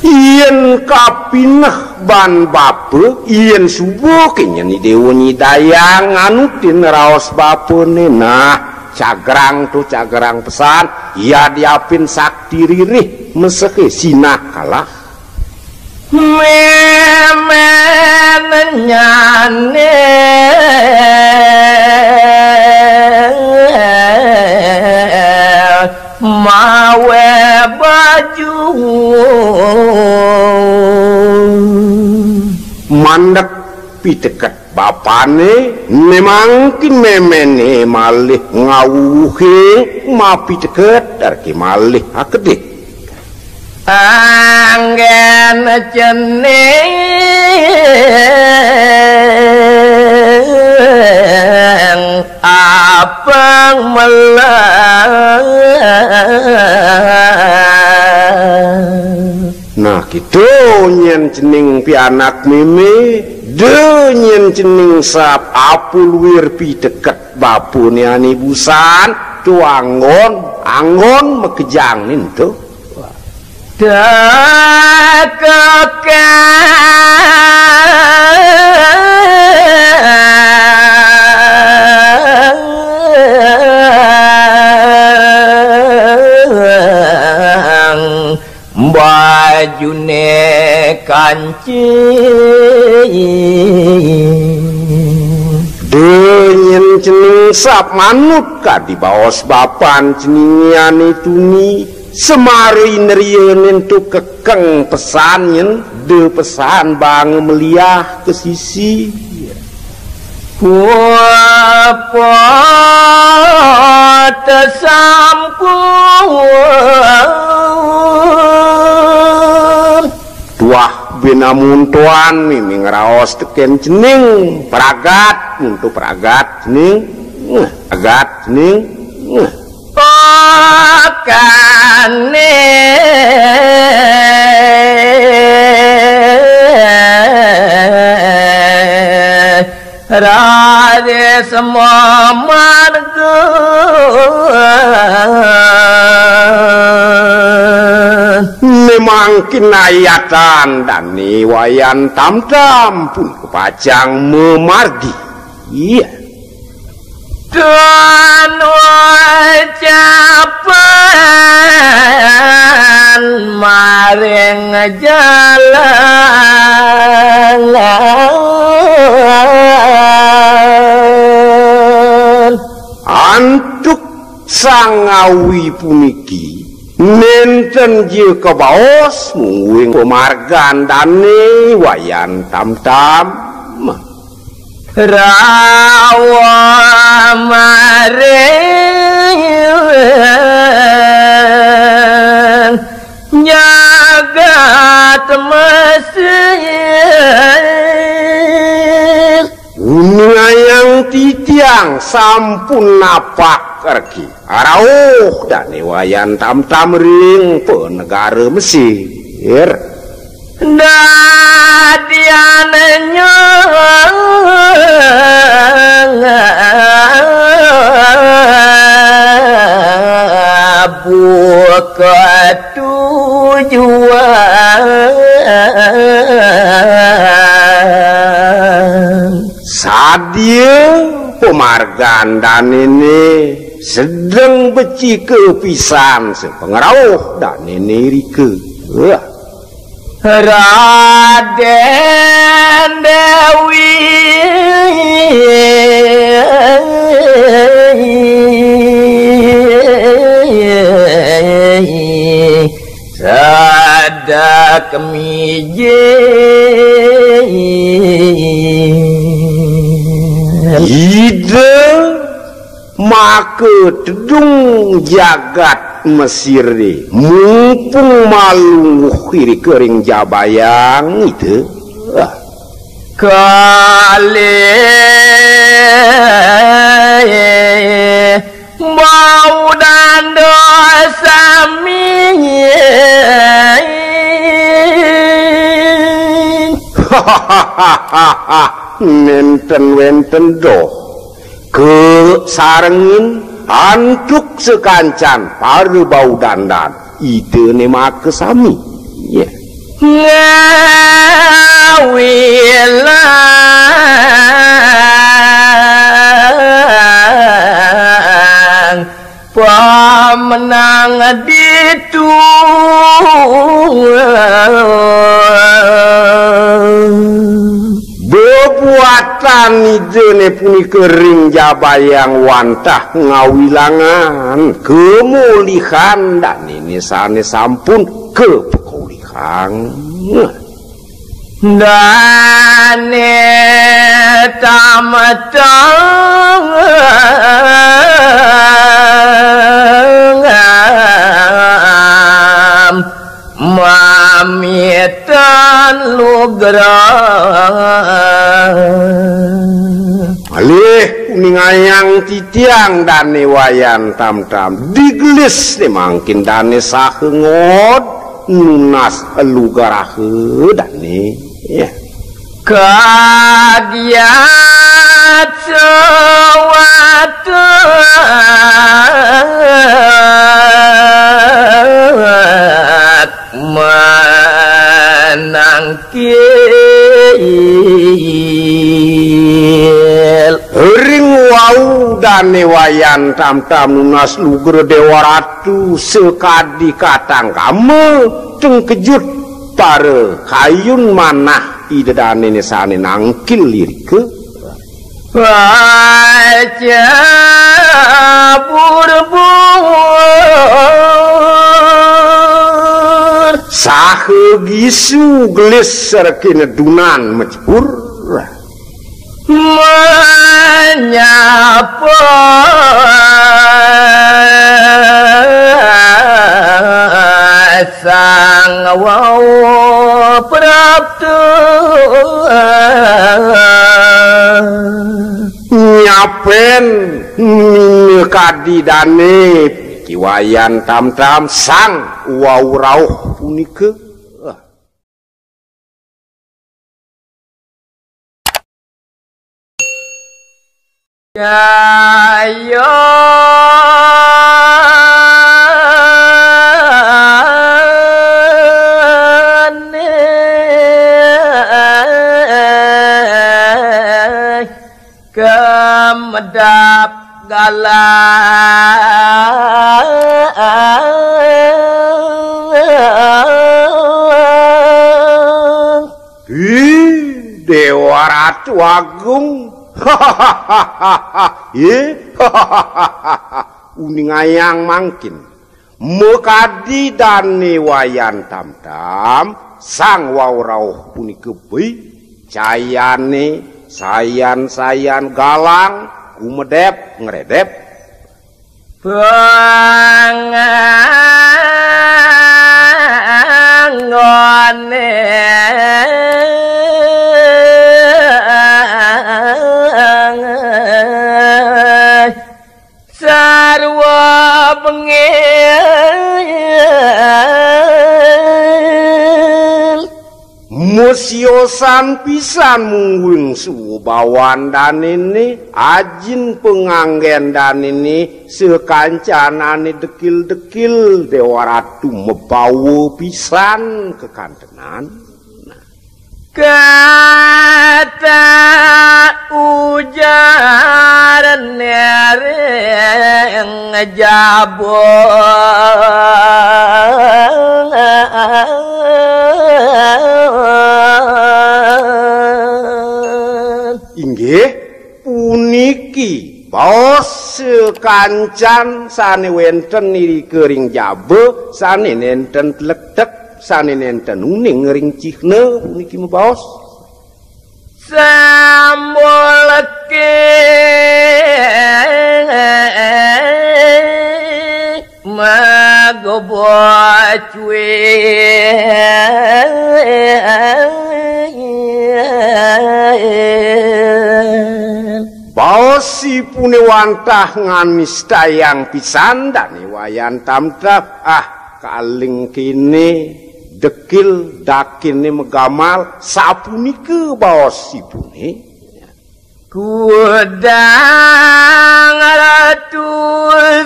Yén kapineh ban bapa, yén suba kenya Ni Déwa nyidayang nganutin raos bapané, nah, cagrang to cagrang pesan, yadiapin sakti ririh mesehé sinah kalah. Mémén nyané mawé baju. Mandek piteket bapané, né mangkin méméné malih ngawuhin mapiteket, arké malih akedih. Anggén cening apang melah. Nah, kéto nyén cening pianak mémé, da nyén cening sap apuluir piteket bapané ané busan, to anggon, anggon makejang ento. Tekekang. Bajuné kancing. Da nyén cening sap manut kadi baos bapan ceningé ané tuni, semara indriané ento kekeng pesan nyén, da pesan bang meliah ka sisi. Puput sampun. Tuah binamuntuan miming raos tekén cening, pragat, muntu pragat cening, eh, pragat cening, eh. Pakané raris mamarga. Né mangkin ayatan dané Wayan Tamtam punika pacang mamargi. Iya. Tun ucapan maring jalan. Antuk sangawi puniki nénten ja kabaos mungguing pamargan dané Wayan Tamtam. Rawa maring jagat Mesir. Uningayang titiang sampun napak regi. Rauh dané Wayan Tamtam ring panegara Mesir. Dadian nyang buka tujuan. Dia pamargan danéné sedeng becika pisan sapangrauh danéné irika. Wah. Radén Déwi sada kemiji. Ida maka tedung jagat Mesiré mumpung malungguh irika ring jabayang ida. Kalih bau danda sami. Nénten wénten doh kasarengin antuk sakancan para bau dandan. Idané makasami. Ya. Ngawilang pamenang ditu. Bebuatan idané punika ring jabayang wantah ngawilangan kamulihan danéné sané sampun kapakulihang. Dané tametang mamitan lugra. Malih uningayang titiang Dané Wayan Tamtam, digelis né mangkin dané saha ngodé nunas lugraha dané. Ya. Kagiat sawatang manangkil. Ring wau Dané Wayan Tamtam nunas lugra Déwa Ratu sakadi katangkama tengkejut para kayun manah Ida dané sané nangkil irika. Baca burbur. Saha gisu gelis rekina dunan majebur. Menyapa Sang Wawa Prapta. Nyapén minakadi dané Ki Wayan Tamtam Sang Wawa rauh punika. Jaya Kemedap galang. Ih, Déwa Ratu Agung. Ih, uningayang mangkin. Makadi dané Wayan Tamtam, Sang Wawa rauh punika bih, cayané sayan-sayan galang, kumedep ngredep. Panganggoné sarwa bengil. Masiosan pisan mungguing swabawan danéné, ajin panganggén danéné, sakancanané dekil-dekil, Déwa Ratu mabawa pisan kakantenan. Kata ujar nering jaba. Inggih, puniki baos sakancan sane wenten irika ring jaba, sane nenten tletek, sane nenten uning ring cihna, puniki mabaos. Sambulke magobocuin. Baosipune wantah nganistayang pisan Dane Wayan Tamtap. Ah, kaling kene dekil dakine magamal, sapunika baosipune. Kudang Ratu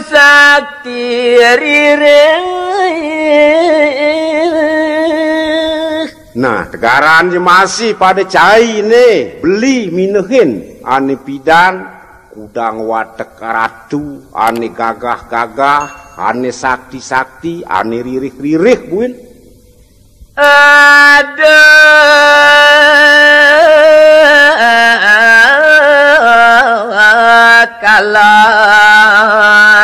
Sakti ririh. Nah, tegaran ja masih pada caine, beli minehin, ane pidan, kudang watek ratu, ane gagah-gagah, ane sakti-sakti, ane ririh-ririh, buin. Ada kalah,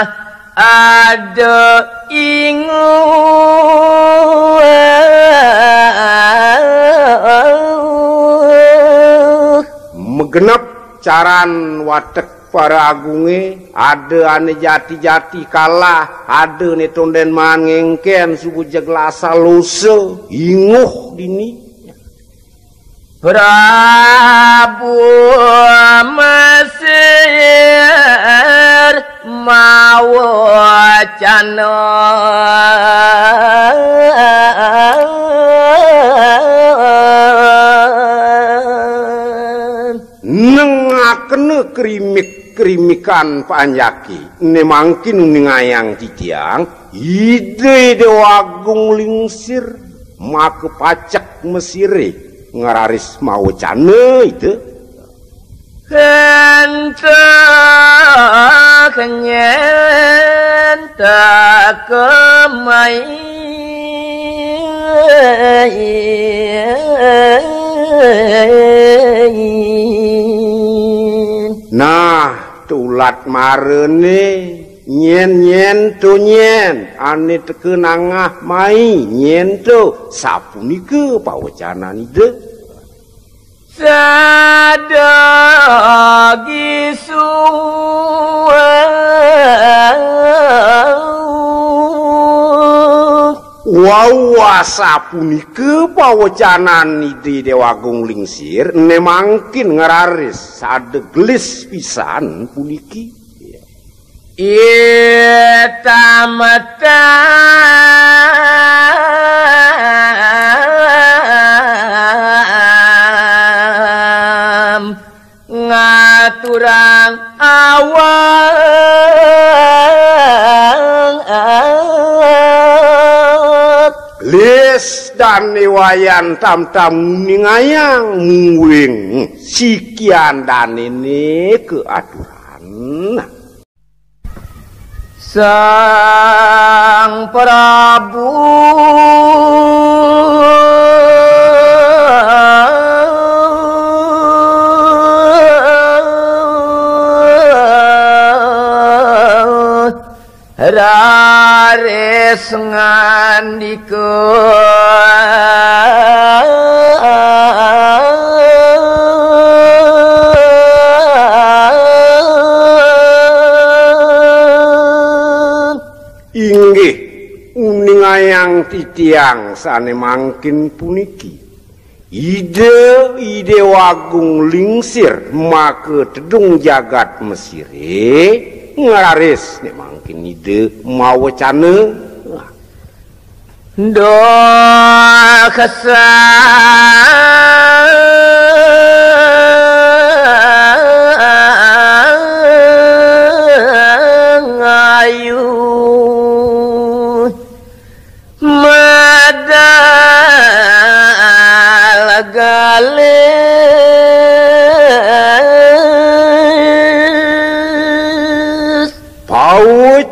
ada inguh. Magenep caran watek para agunge, ada ane jati-jati kalah, ada ane tonden maan ngengken suba jeg lasa losa, inguh dini. Prabu Mesir mawacana. Nengakena krimik-krimikan panjake, ne mangkin uningayang titiang, Ida Dewa Agung Lingsir, maka pacek Mesire ngraris mawacana Ida. Ento kenyen takemai. Nah, tulat marene, nyen-nyen to nyen, ane teka nangah mai, nyen to, sapunika pawecanan Ida. Sada gisu. Wau asapunika pawecanan Ida Dewa Agung Lingsir, ne mangkin ngraris sada gelis pisan puniki. Ita matam ngaturang awang. Lis Dane Wayan Tamtam nguningayang muwing sikian danene kaaturan. Sang Prabu raris ngandika. Inggih, uningayang titiang sane mangkin puniki. Ida, Ida Wagung Lingsir, maka tedung jagat Mesire, ngraris ne mangkin Ida mawacana. Duh kesang ayu medal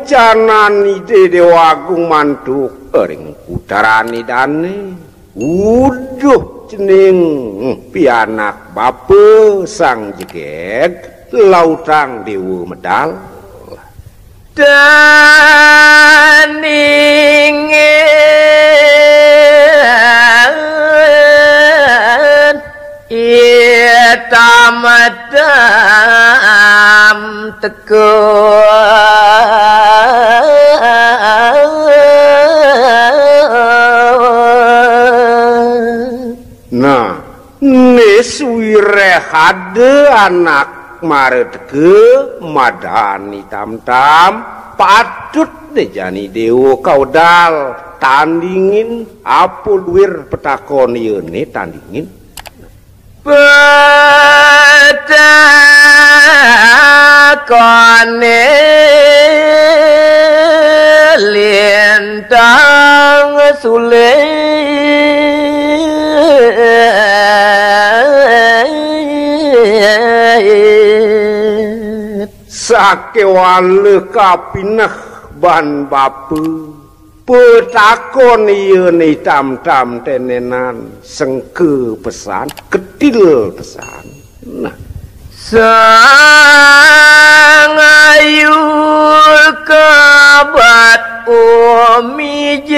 Canan Ida Déwa Agung mantuk ring puteran Idané. Uduh cening pianak bapa sang jegég, lautang déwa medal. Tandingin itam-tam teka. Nah, né sawiréh ada anak mara teka madan itam-tam, patut né jani déwa kawedal tandingin apa luir petakon iyané tandingin. Petakoné lintang sulit. Sakéwala kapineh ban bapa. Petakon iyané itam-tam tenenan, sengka pesan, ketil pesan. Nah. Sang ayu kabat umijil.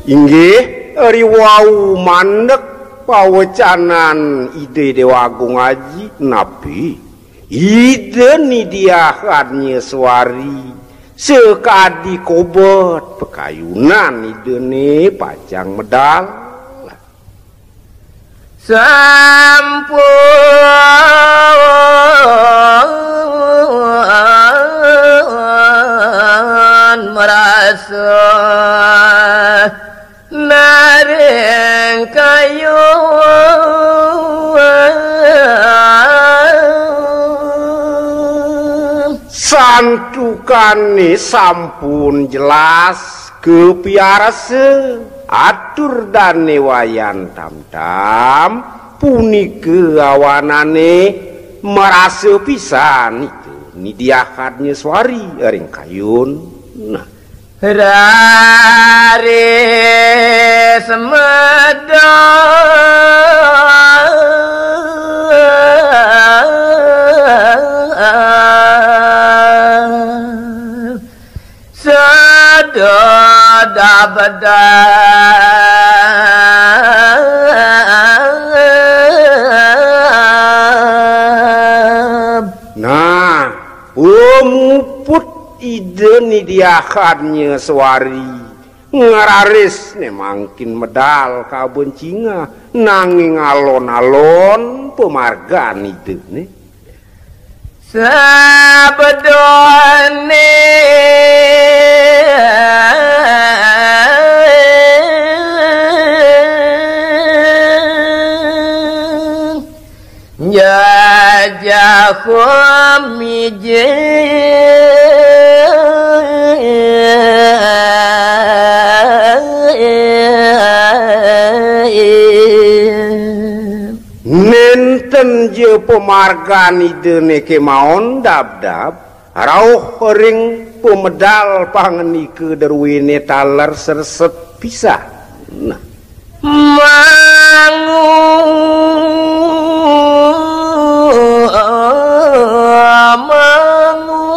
Inggih, riwau mandek pawecanan Ida Déwa Agung Aji, napi? Ida Ni Diah Adnya Suari, sakadi kobet pakayunan Idané pacang medal. Sampun marasa naring kayun. Santukané sampun jelas kapiarsa, atur dané Wayan Tamtam, punika awanané marasa pisan Ida Ni Diah Adnya Suari ring kayun. Nah. Raris medal sedadabedab. Nah, pamuput Ida Ni Diah Adnya Suari, ngraris né mangkin medal kabencingah, nanging alon-alon pamargan Idané. Sabdané jajah mijil. Nénten ja pamargan Idané kémaon dabdab, rauh ring pamedal pangandika druéné taler sreset pisan. Nah. Mangu, mangu.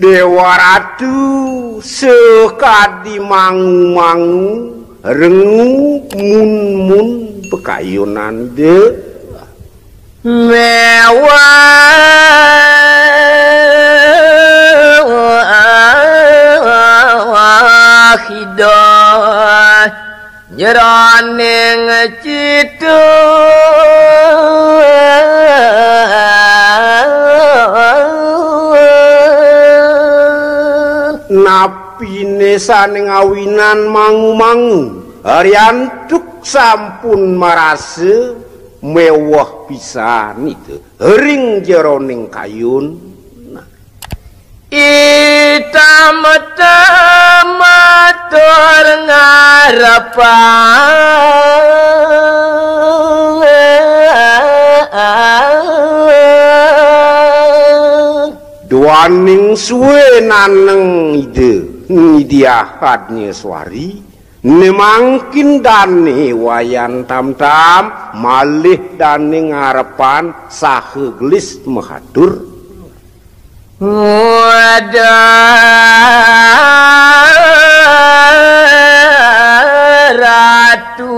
Déwa Ratu sakadi mangu-mangu, rengu mun-mun pakayunan Ida. Méweh Ida jroning cita. Napiné sané ngawinan mangu-mangu, riantuk sampun marasa méweh pisan Ida ring jeroning kayun. Nah. Itam-tam matur ngarepan. Duaning suwe naneng Ida Ngidiah Adnyaswari, ne mangkin dane Wayan Tam-tam malih dane ngarepan saha gelis mahatur. Wadah Ratu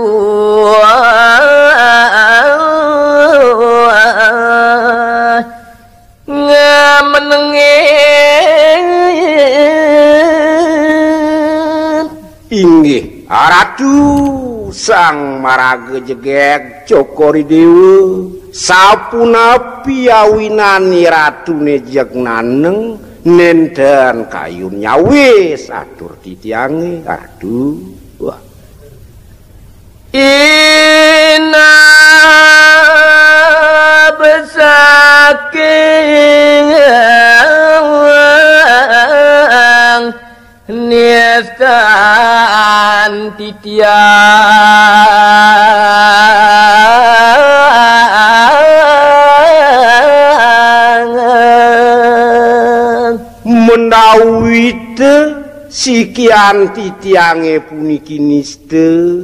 ngamenengin. Inggih, Ratu Sang Maraga Jegeg Cokor I Dewa, sapunapi awinan Ratune jeg naneng nenten kayun nyawis atur titiange, Ratu. Wah. Inab saking niastan titiang. Mendawita sikian titiange puniki nista,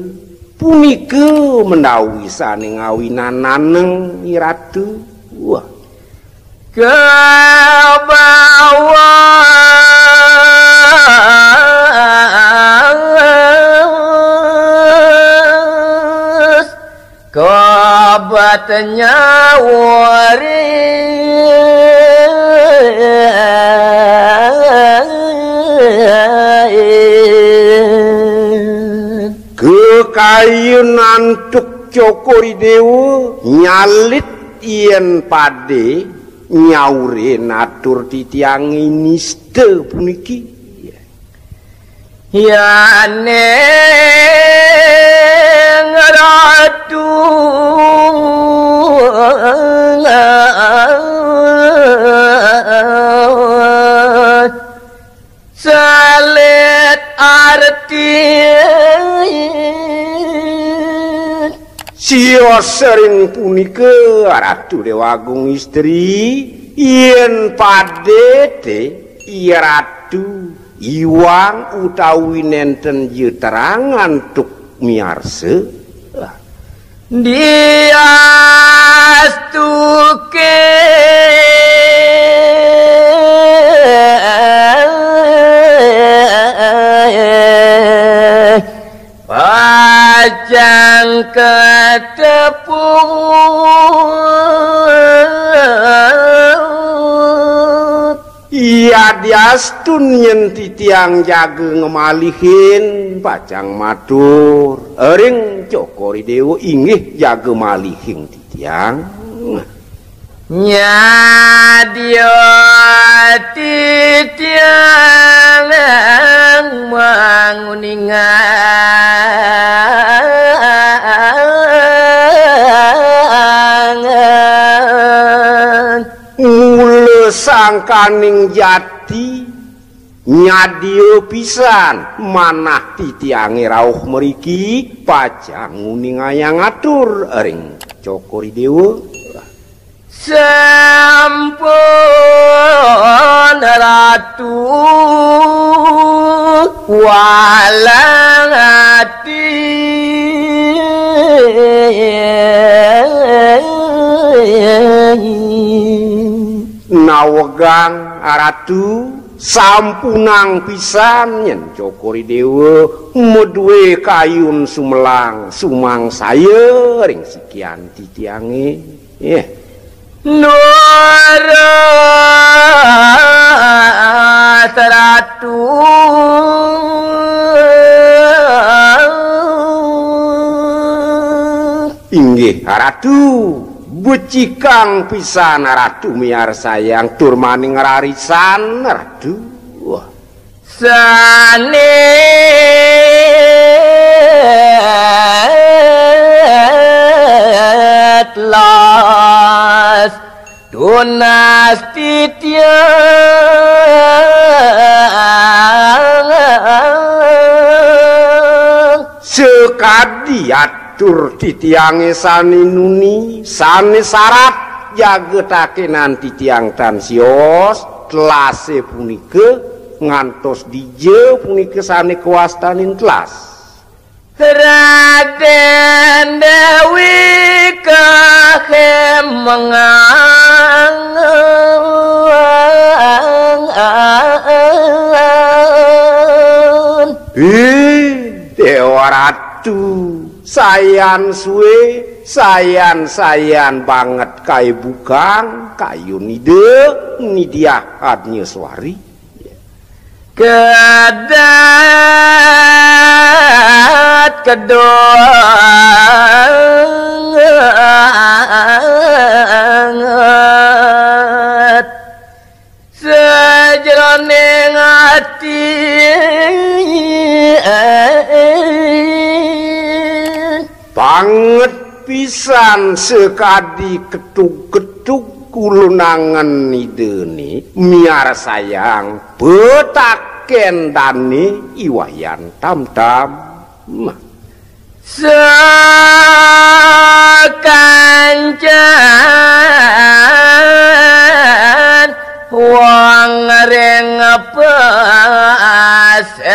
punika mendawi sane ngawinan naneng I Ratu. Wah. Kabawas kabat nyawari. Kekayun antuk Cokor I Dewa nyalit yen pade nyaurin atur titiange nista puniki. Yaning Ratu salit arti. Sios ring punika, Ratu Dewa Agung Istri, yen pade te, I Ratu, iwang utawi nenten jeterang antuk miarsa. Diastuke pacang katepuk. Yadiastun yen titiang jaga ngemalihin, pacang matur ring Cokor I Dewa, inggih jaga malihing titiang. Nyadya titiang manguningang. Mula sangkaning jati, nyadya pisan manah titiange rauh mriki, pacang nguningayang atur ring Cokor I Dewa. Sampun Ratu walang ati. Nawegang Ratu, sampunang pisan yen Cokor I Dewa madue kayun sumelang sumangsaya ring sikian titiange. Nggih. Nurut Ratu. Inggih, Ratu. Becikang pisan Ratu miarsayang tur maning rarisan, Ratu. Wah. Sane telas tunas titiang. Kadi atur titiangé sané nuni, sané sarat jagatakénan titiang tan sios, telasé punika ngantos dija punika sané kawastanin telas. Radén Déwi kahémengan. Ih, Déwa Ratu, sayan sué, sayan-sayan banget kaibukang kayun Ida Ni Diah Adnyaswari. Kedat kedonget sajroning ati. Banget pisan sakadi ketug-ketug ulun angen Idané miarsayang petaken dané I Wayan Tamtam. Sakancan wong ring paséban.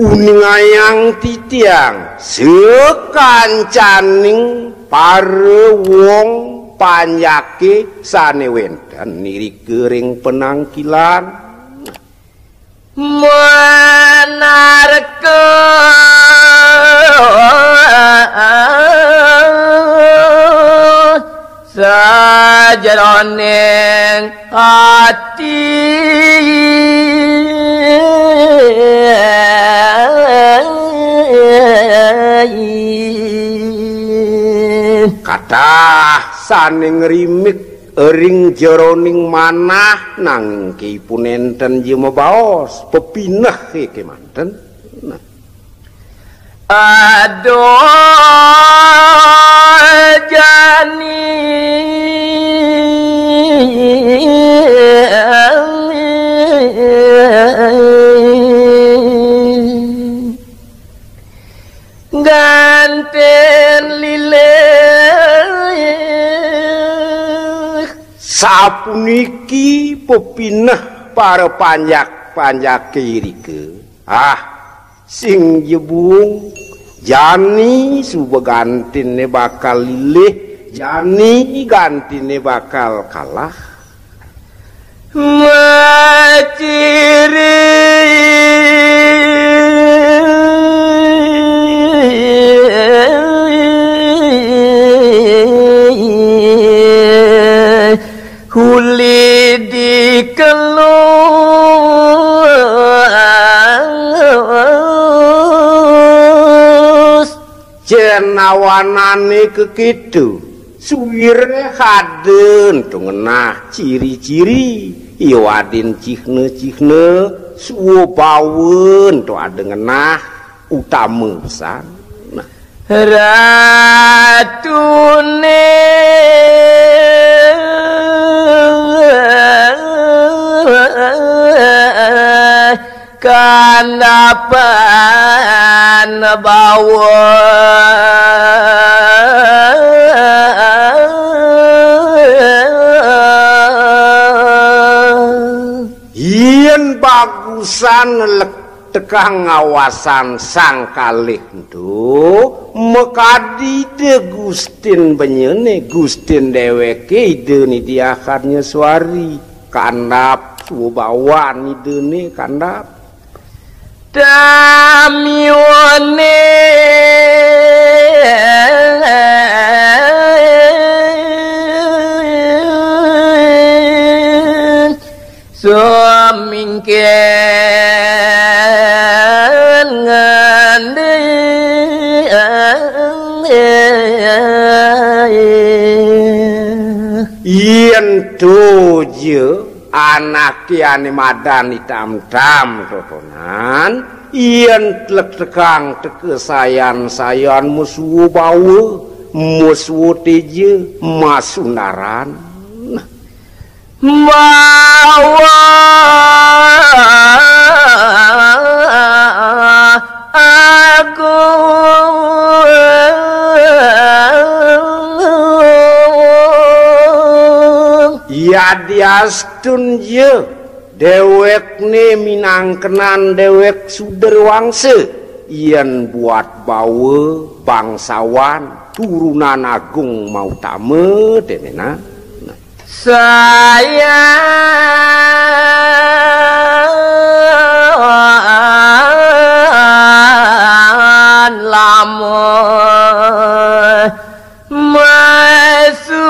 Uningayang titiang sakancaning para wong panjaké sané wénten irika ring panangkilan. Manarka sajroning ati. Kathah sané ngrimik ring jeroning manah, nanging ké ipun nénten ja mabaos, pepineh ké kémanten. Nah. Aduh, jani. Gantin lilih. Sapuniki pepineh para panjak-panjaké irika. Ah, sing jebung, jani suba gantiné bakal lilih, jani gantiné bakal kalah. Maciri. Huli dikelus. Cén awanané kékéto, suwiré ada ento ngenah ciri-ciri, ya wadin cihna-cihna, swabawa ento ada ngenah utama pesan. Nah. Ratuné kandapan bawa. Yén bagusan lek tekang ngawasan sang kalih ento, makadi Ida Gustin benyené, Gustin déwéké Ida Ni Diah Karnyaswari, kandap swabawan Idané kandap. Damyone sumingkin ngandhi. Yén toja anaké ané madan I Tamtam totonan, yén tlektekang teka sayan-sayan maswa bawa, maswa teja, masundaran. Bawa Agung. Yadiastun ya, déwékné minangkenan déwék Suderwangsa, yén buat bawa bangsawan turunan agung mautama, dénénan. Sayan lamun masudara.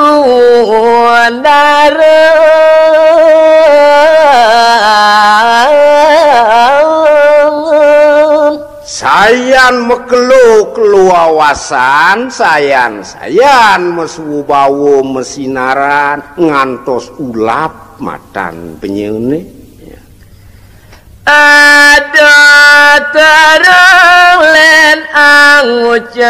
Sayan makelo-kelo awasan, sayan-sayan masubawa masinaran ngantos ulap matan benyené. Ada terang lén angucap.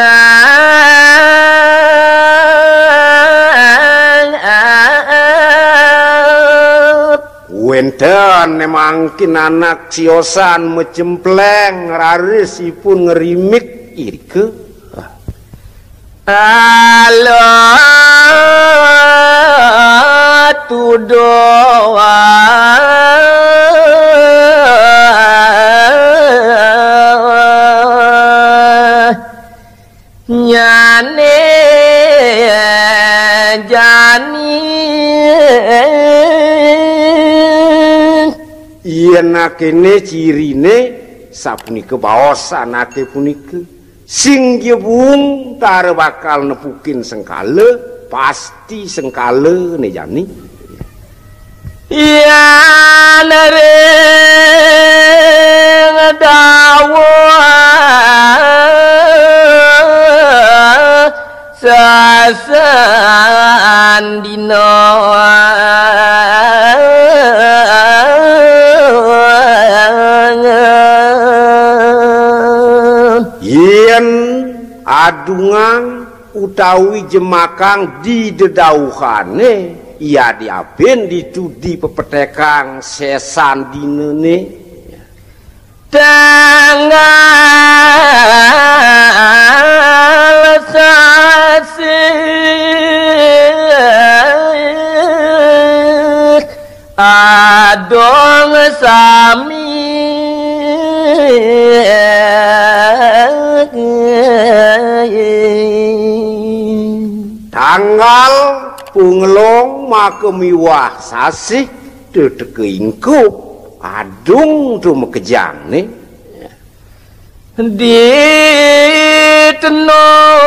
Wénten mangkin anak siosan macempléng raris ipun ngrimik irika. Ala tuduh nyane jani. Yén kéné ciriné, sapunika baos anaké punika. Sing jebung tara bakal nepukin sengkala, pasti sengkalané jani. Yan ring dawuh sasandina. Yén adungang utawi jemakang di dedauhané, yadi apin ditudi pepetekang sesandinané. Tanggal sasih adong sami. Tanggal pungelong maka miwah sasih teteka ingkup adung tu makejangné. Di tenung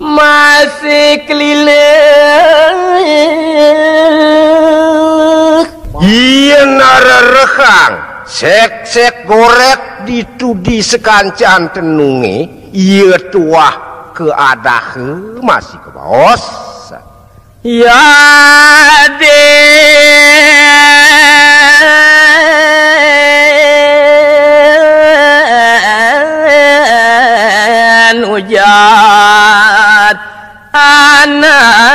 masih keliling. Yén arerehang, sék-sék gorék ditudi sakancan tenungé, iya tuah kaadaha masih kabaos. Yadin ujat anak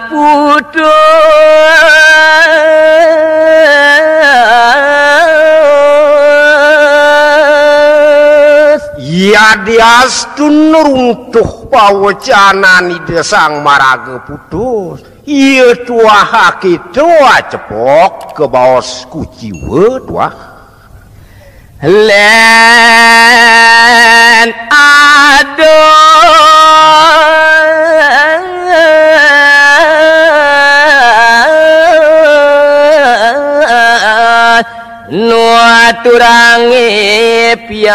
putus. Yadiastun runtuh pawecanan Ida Sang Maraga Putus, iya tuah akita acepok kabaos kuciwa tuah. Lén adon nuturang ipian.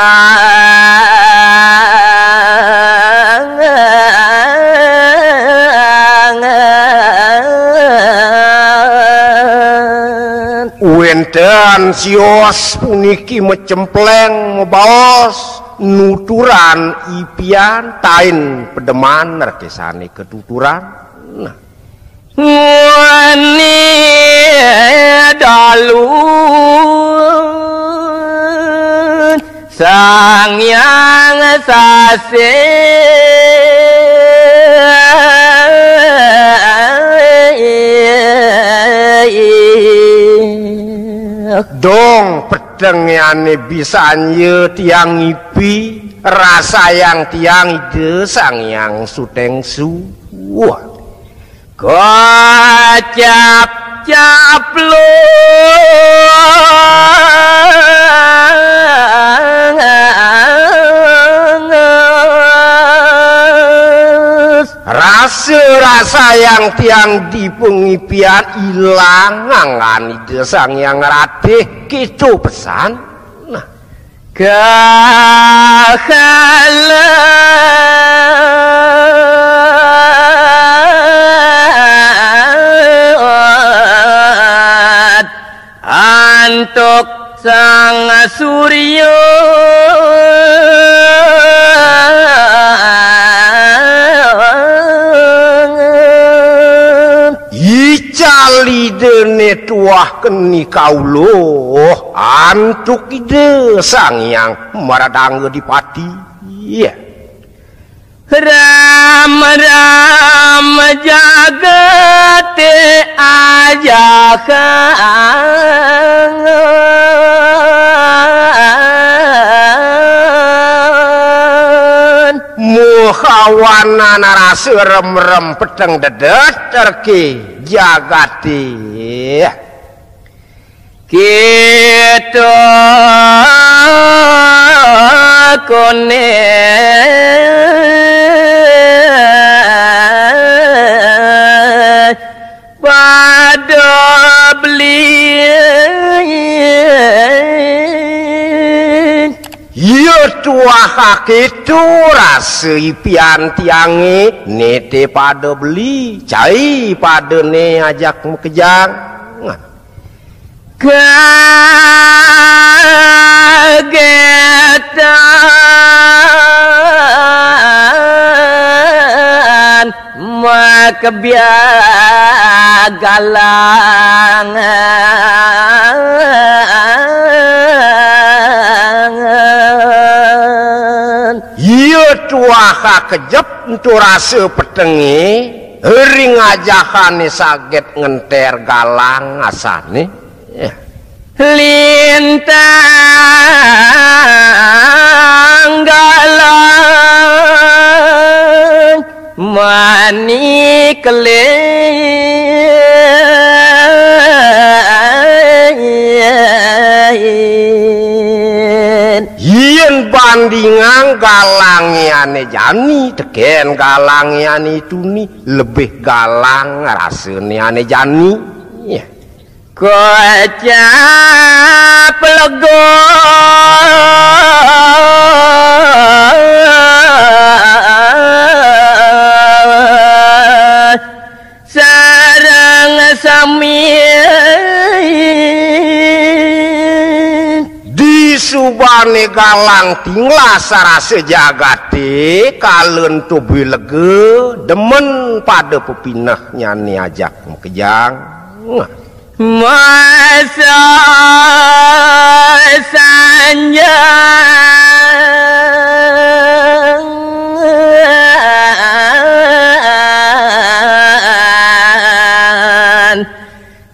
Wénten sios puniki macempléng mabaos nuturan ipian tain pedeman rekésané katuturan. Nah. Nguni dalun Sang Hyang Sasih. Dong petengé ané bisan ya tiang ngipi, rasayang tiang Ida Sang Hyang Sutengsu. Wah. Kocap-caplung. Rasa-rasa yang tiang di pangipian ilang anggan Ida Sang Hyang Ratih, kéto pesan. Nah. Kahalat antuk Sang Surya. Ical Ida né tuah keni kaula, antuk Ida Sang Hyang Mardangga Dipati. Iya. Ram-ram jagaté ajahan. Muhawanan rasa rem-rem peteng dedet reke jagaté. Kita koné pada beli. Ya tuah kakéto rasa ipian tiangé, né té pada beli, cai pada né ajak makejang. Kagétan makebiak galang. Iya tuah kakejep ento rasa petengé, ring ajahané saget ngenter galang asané. Lintang galang mani kelin. Yén bandingang galangé ané jani tekén galangé ané tuni, lebih galang rasané ané jani. Kocap lega sareng sami. Disubané galang tinglas rasa jagaté, kala ento beli lega, demen pada pepineh nyané ajak makejang. Masa sanjang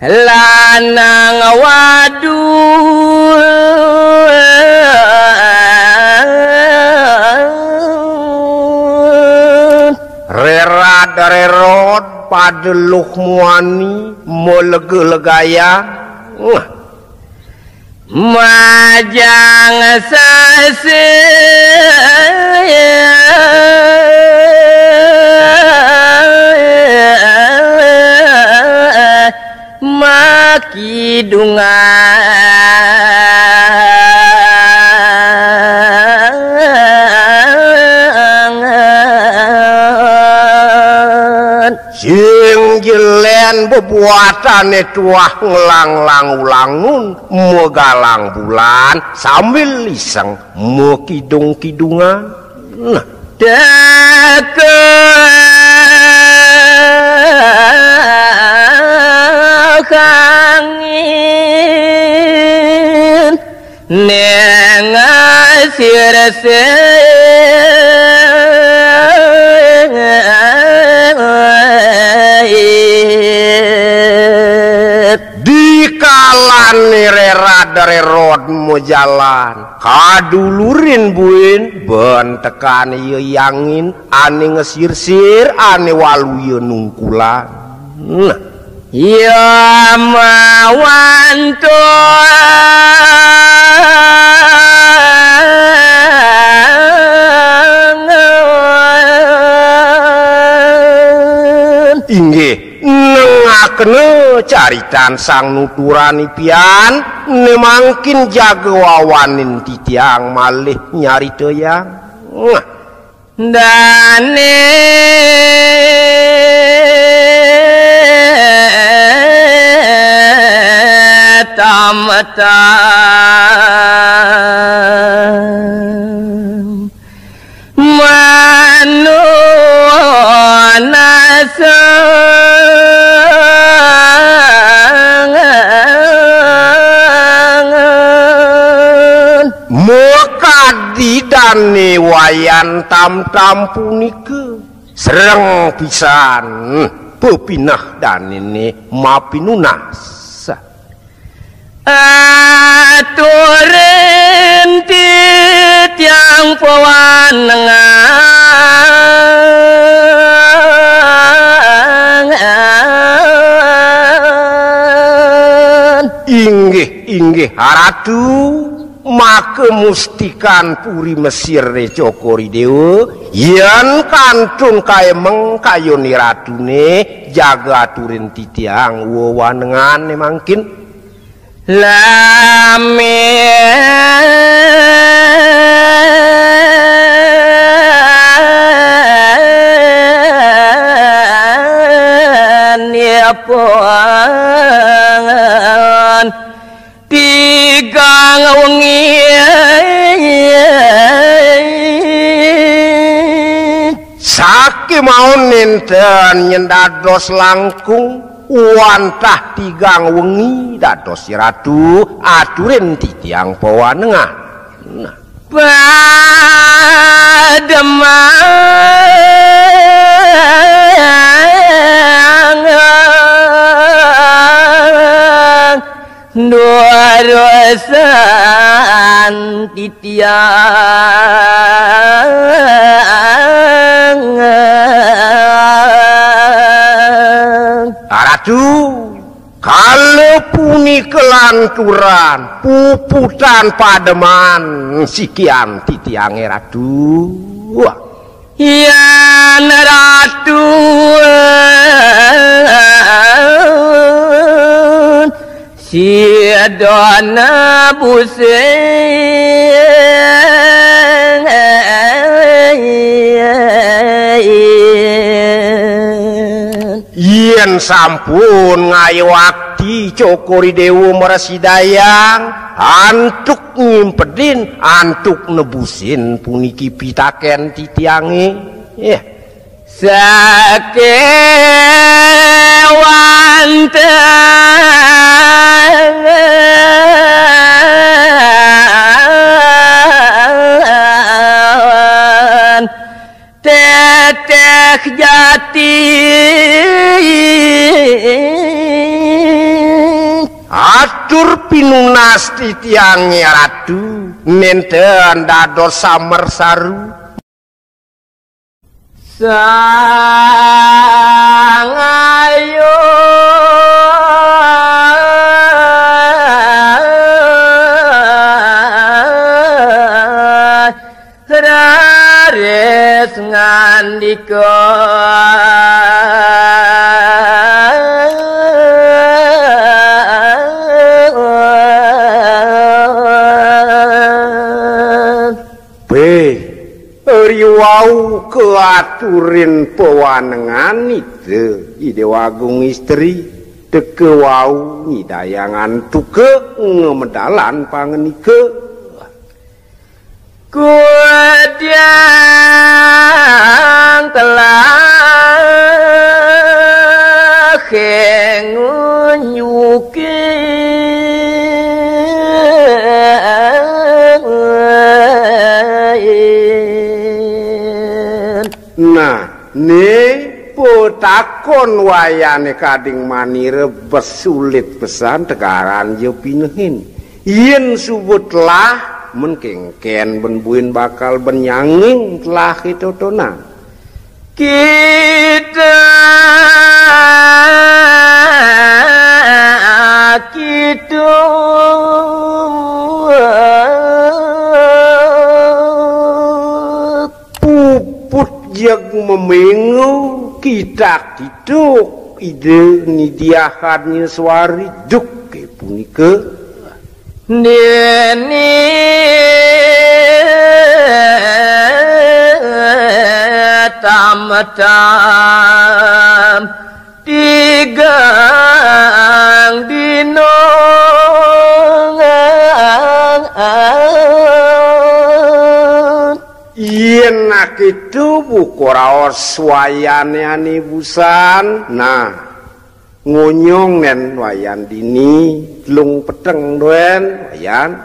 lanang waduh. Rerad rerod pada luh muani, malega-legayang. Majang sasih makidungan. Sing jelén bebuatané tuah ngelanglang ulangun, magalang bulan sambil iseng makidung-kidungan. Nah. Teka angin nengasi Ane rerad rerod majalan, kadulurin buin, ben tekan iya yangin, ane ngesirsir, ane walu iya nungkulan. Nah. Ya mawanto inggih. Nengakena caritan sang nuturan ipian, ne mangkin jaga wawanin titiang malih nyaritayang. Nah. Dane tamatan manunasangan. Makadi dane Wayan Tamtam punika sereng pisan pepineh danene mapinunas. Aturin titiang pawanengan. Inggih, inggih, Ratu, maka mustikan puri Mesir Cokor I Dewa, yen kantun kaemeng kayun Ratune, jaga aturin titiang wewanengane mangkin. Lamin ya pon tigang wengi. Sakémaon nénten nyén dados langkung, wantah tigang wengi dados Ratu, aturin titiang pawanengan. Nah. Pademangan durusan titiang. Ratu, kala punika lanturan puputan pademan sikian titiangé, Ratu. Wah. Yan Ratu sida nebusin. Yén sampun ngayuakti Cokor I Déwa mrasidayang, antuk ngimpedin, antuk nebusin puniki pitakén titiangé. Yéh. Sakéwanten tétéh jati. Atur pinunas titiangé Ratu, nénten dados samer saru. Sang Ayu raris ngandika. Béh, riwau kaaturin pawanengan Ida, I Déwa Agung Istri, teka wau nyidayang antuka ngamedalan pangandika. Kudiang telah ngunyukin. Nah, né Petakon wayane kading manira besulit pesan tegaran ya pinehin. Yen suba telah men kengken ben buin bakal ben nyanging telah kita tonang. Kita, kita puput jeg memengu kita-kita Ida nidiahannya suari duk ke punika. Nini tam-tam tigang dino. Yen akitu buka raos wayane ane busan. Nah, ngonyong nen wayan dini, lung peteng doen wayan.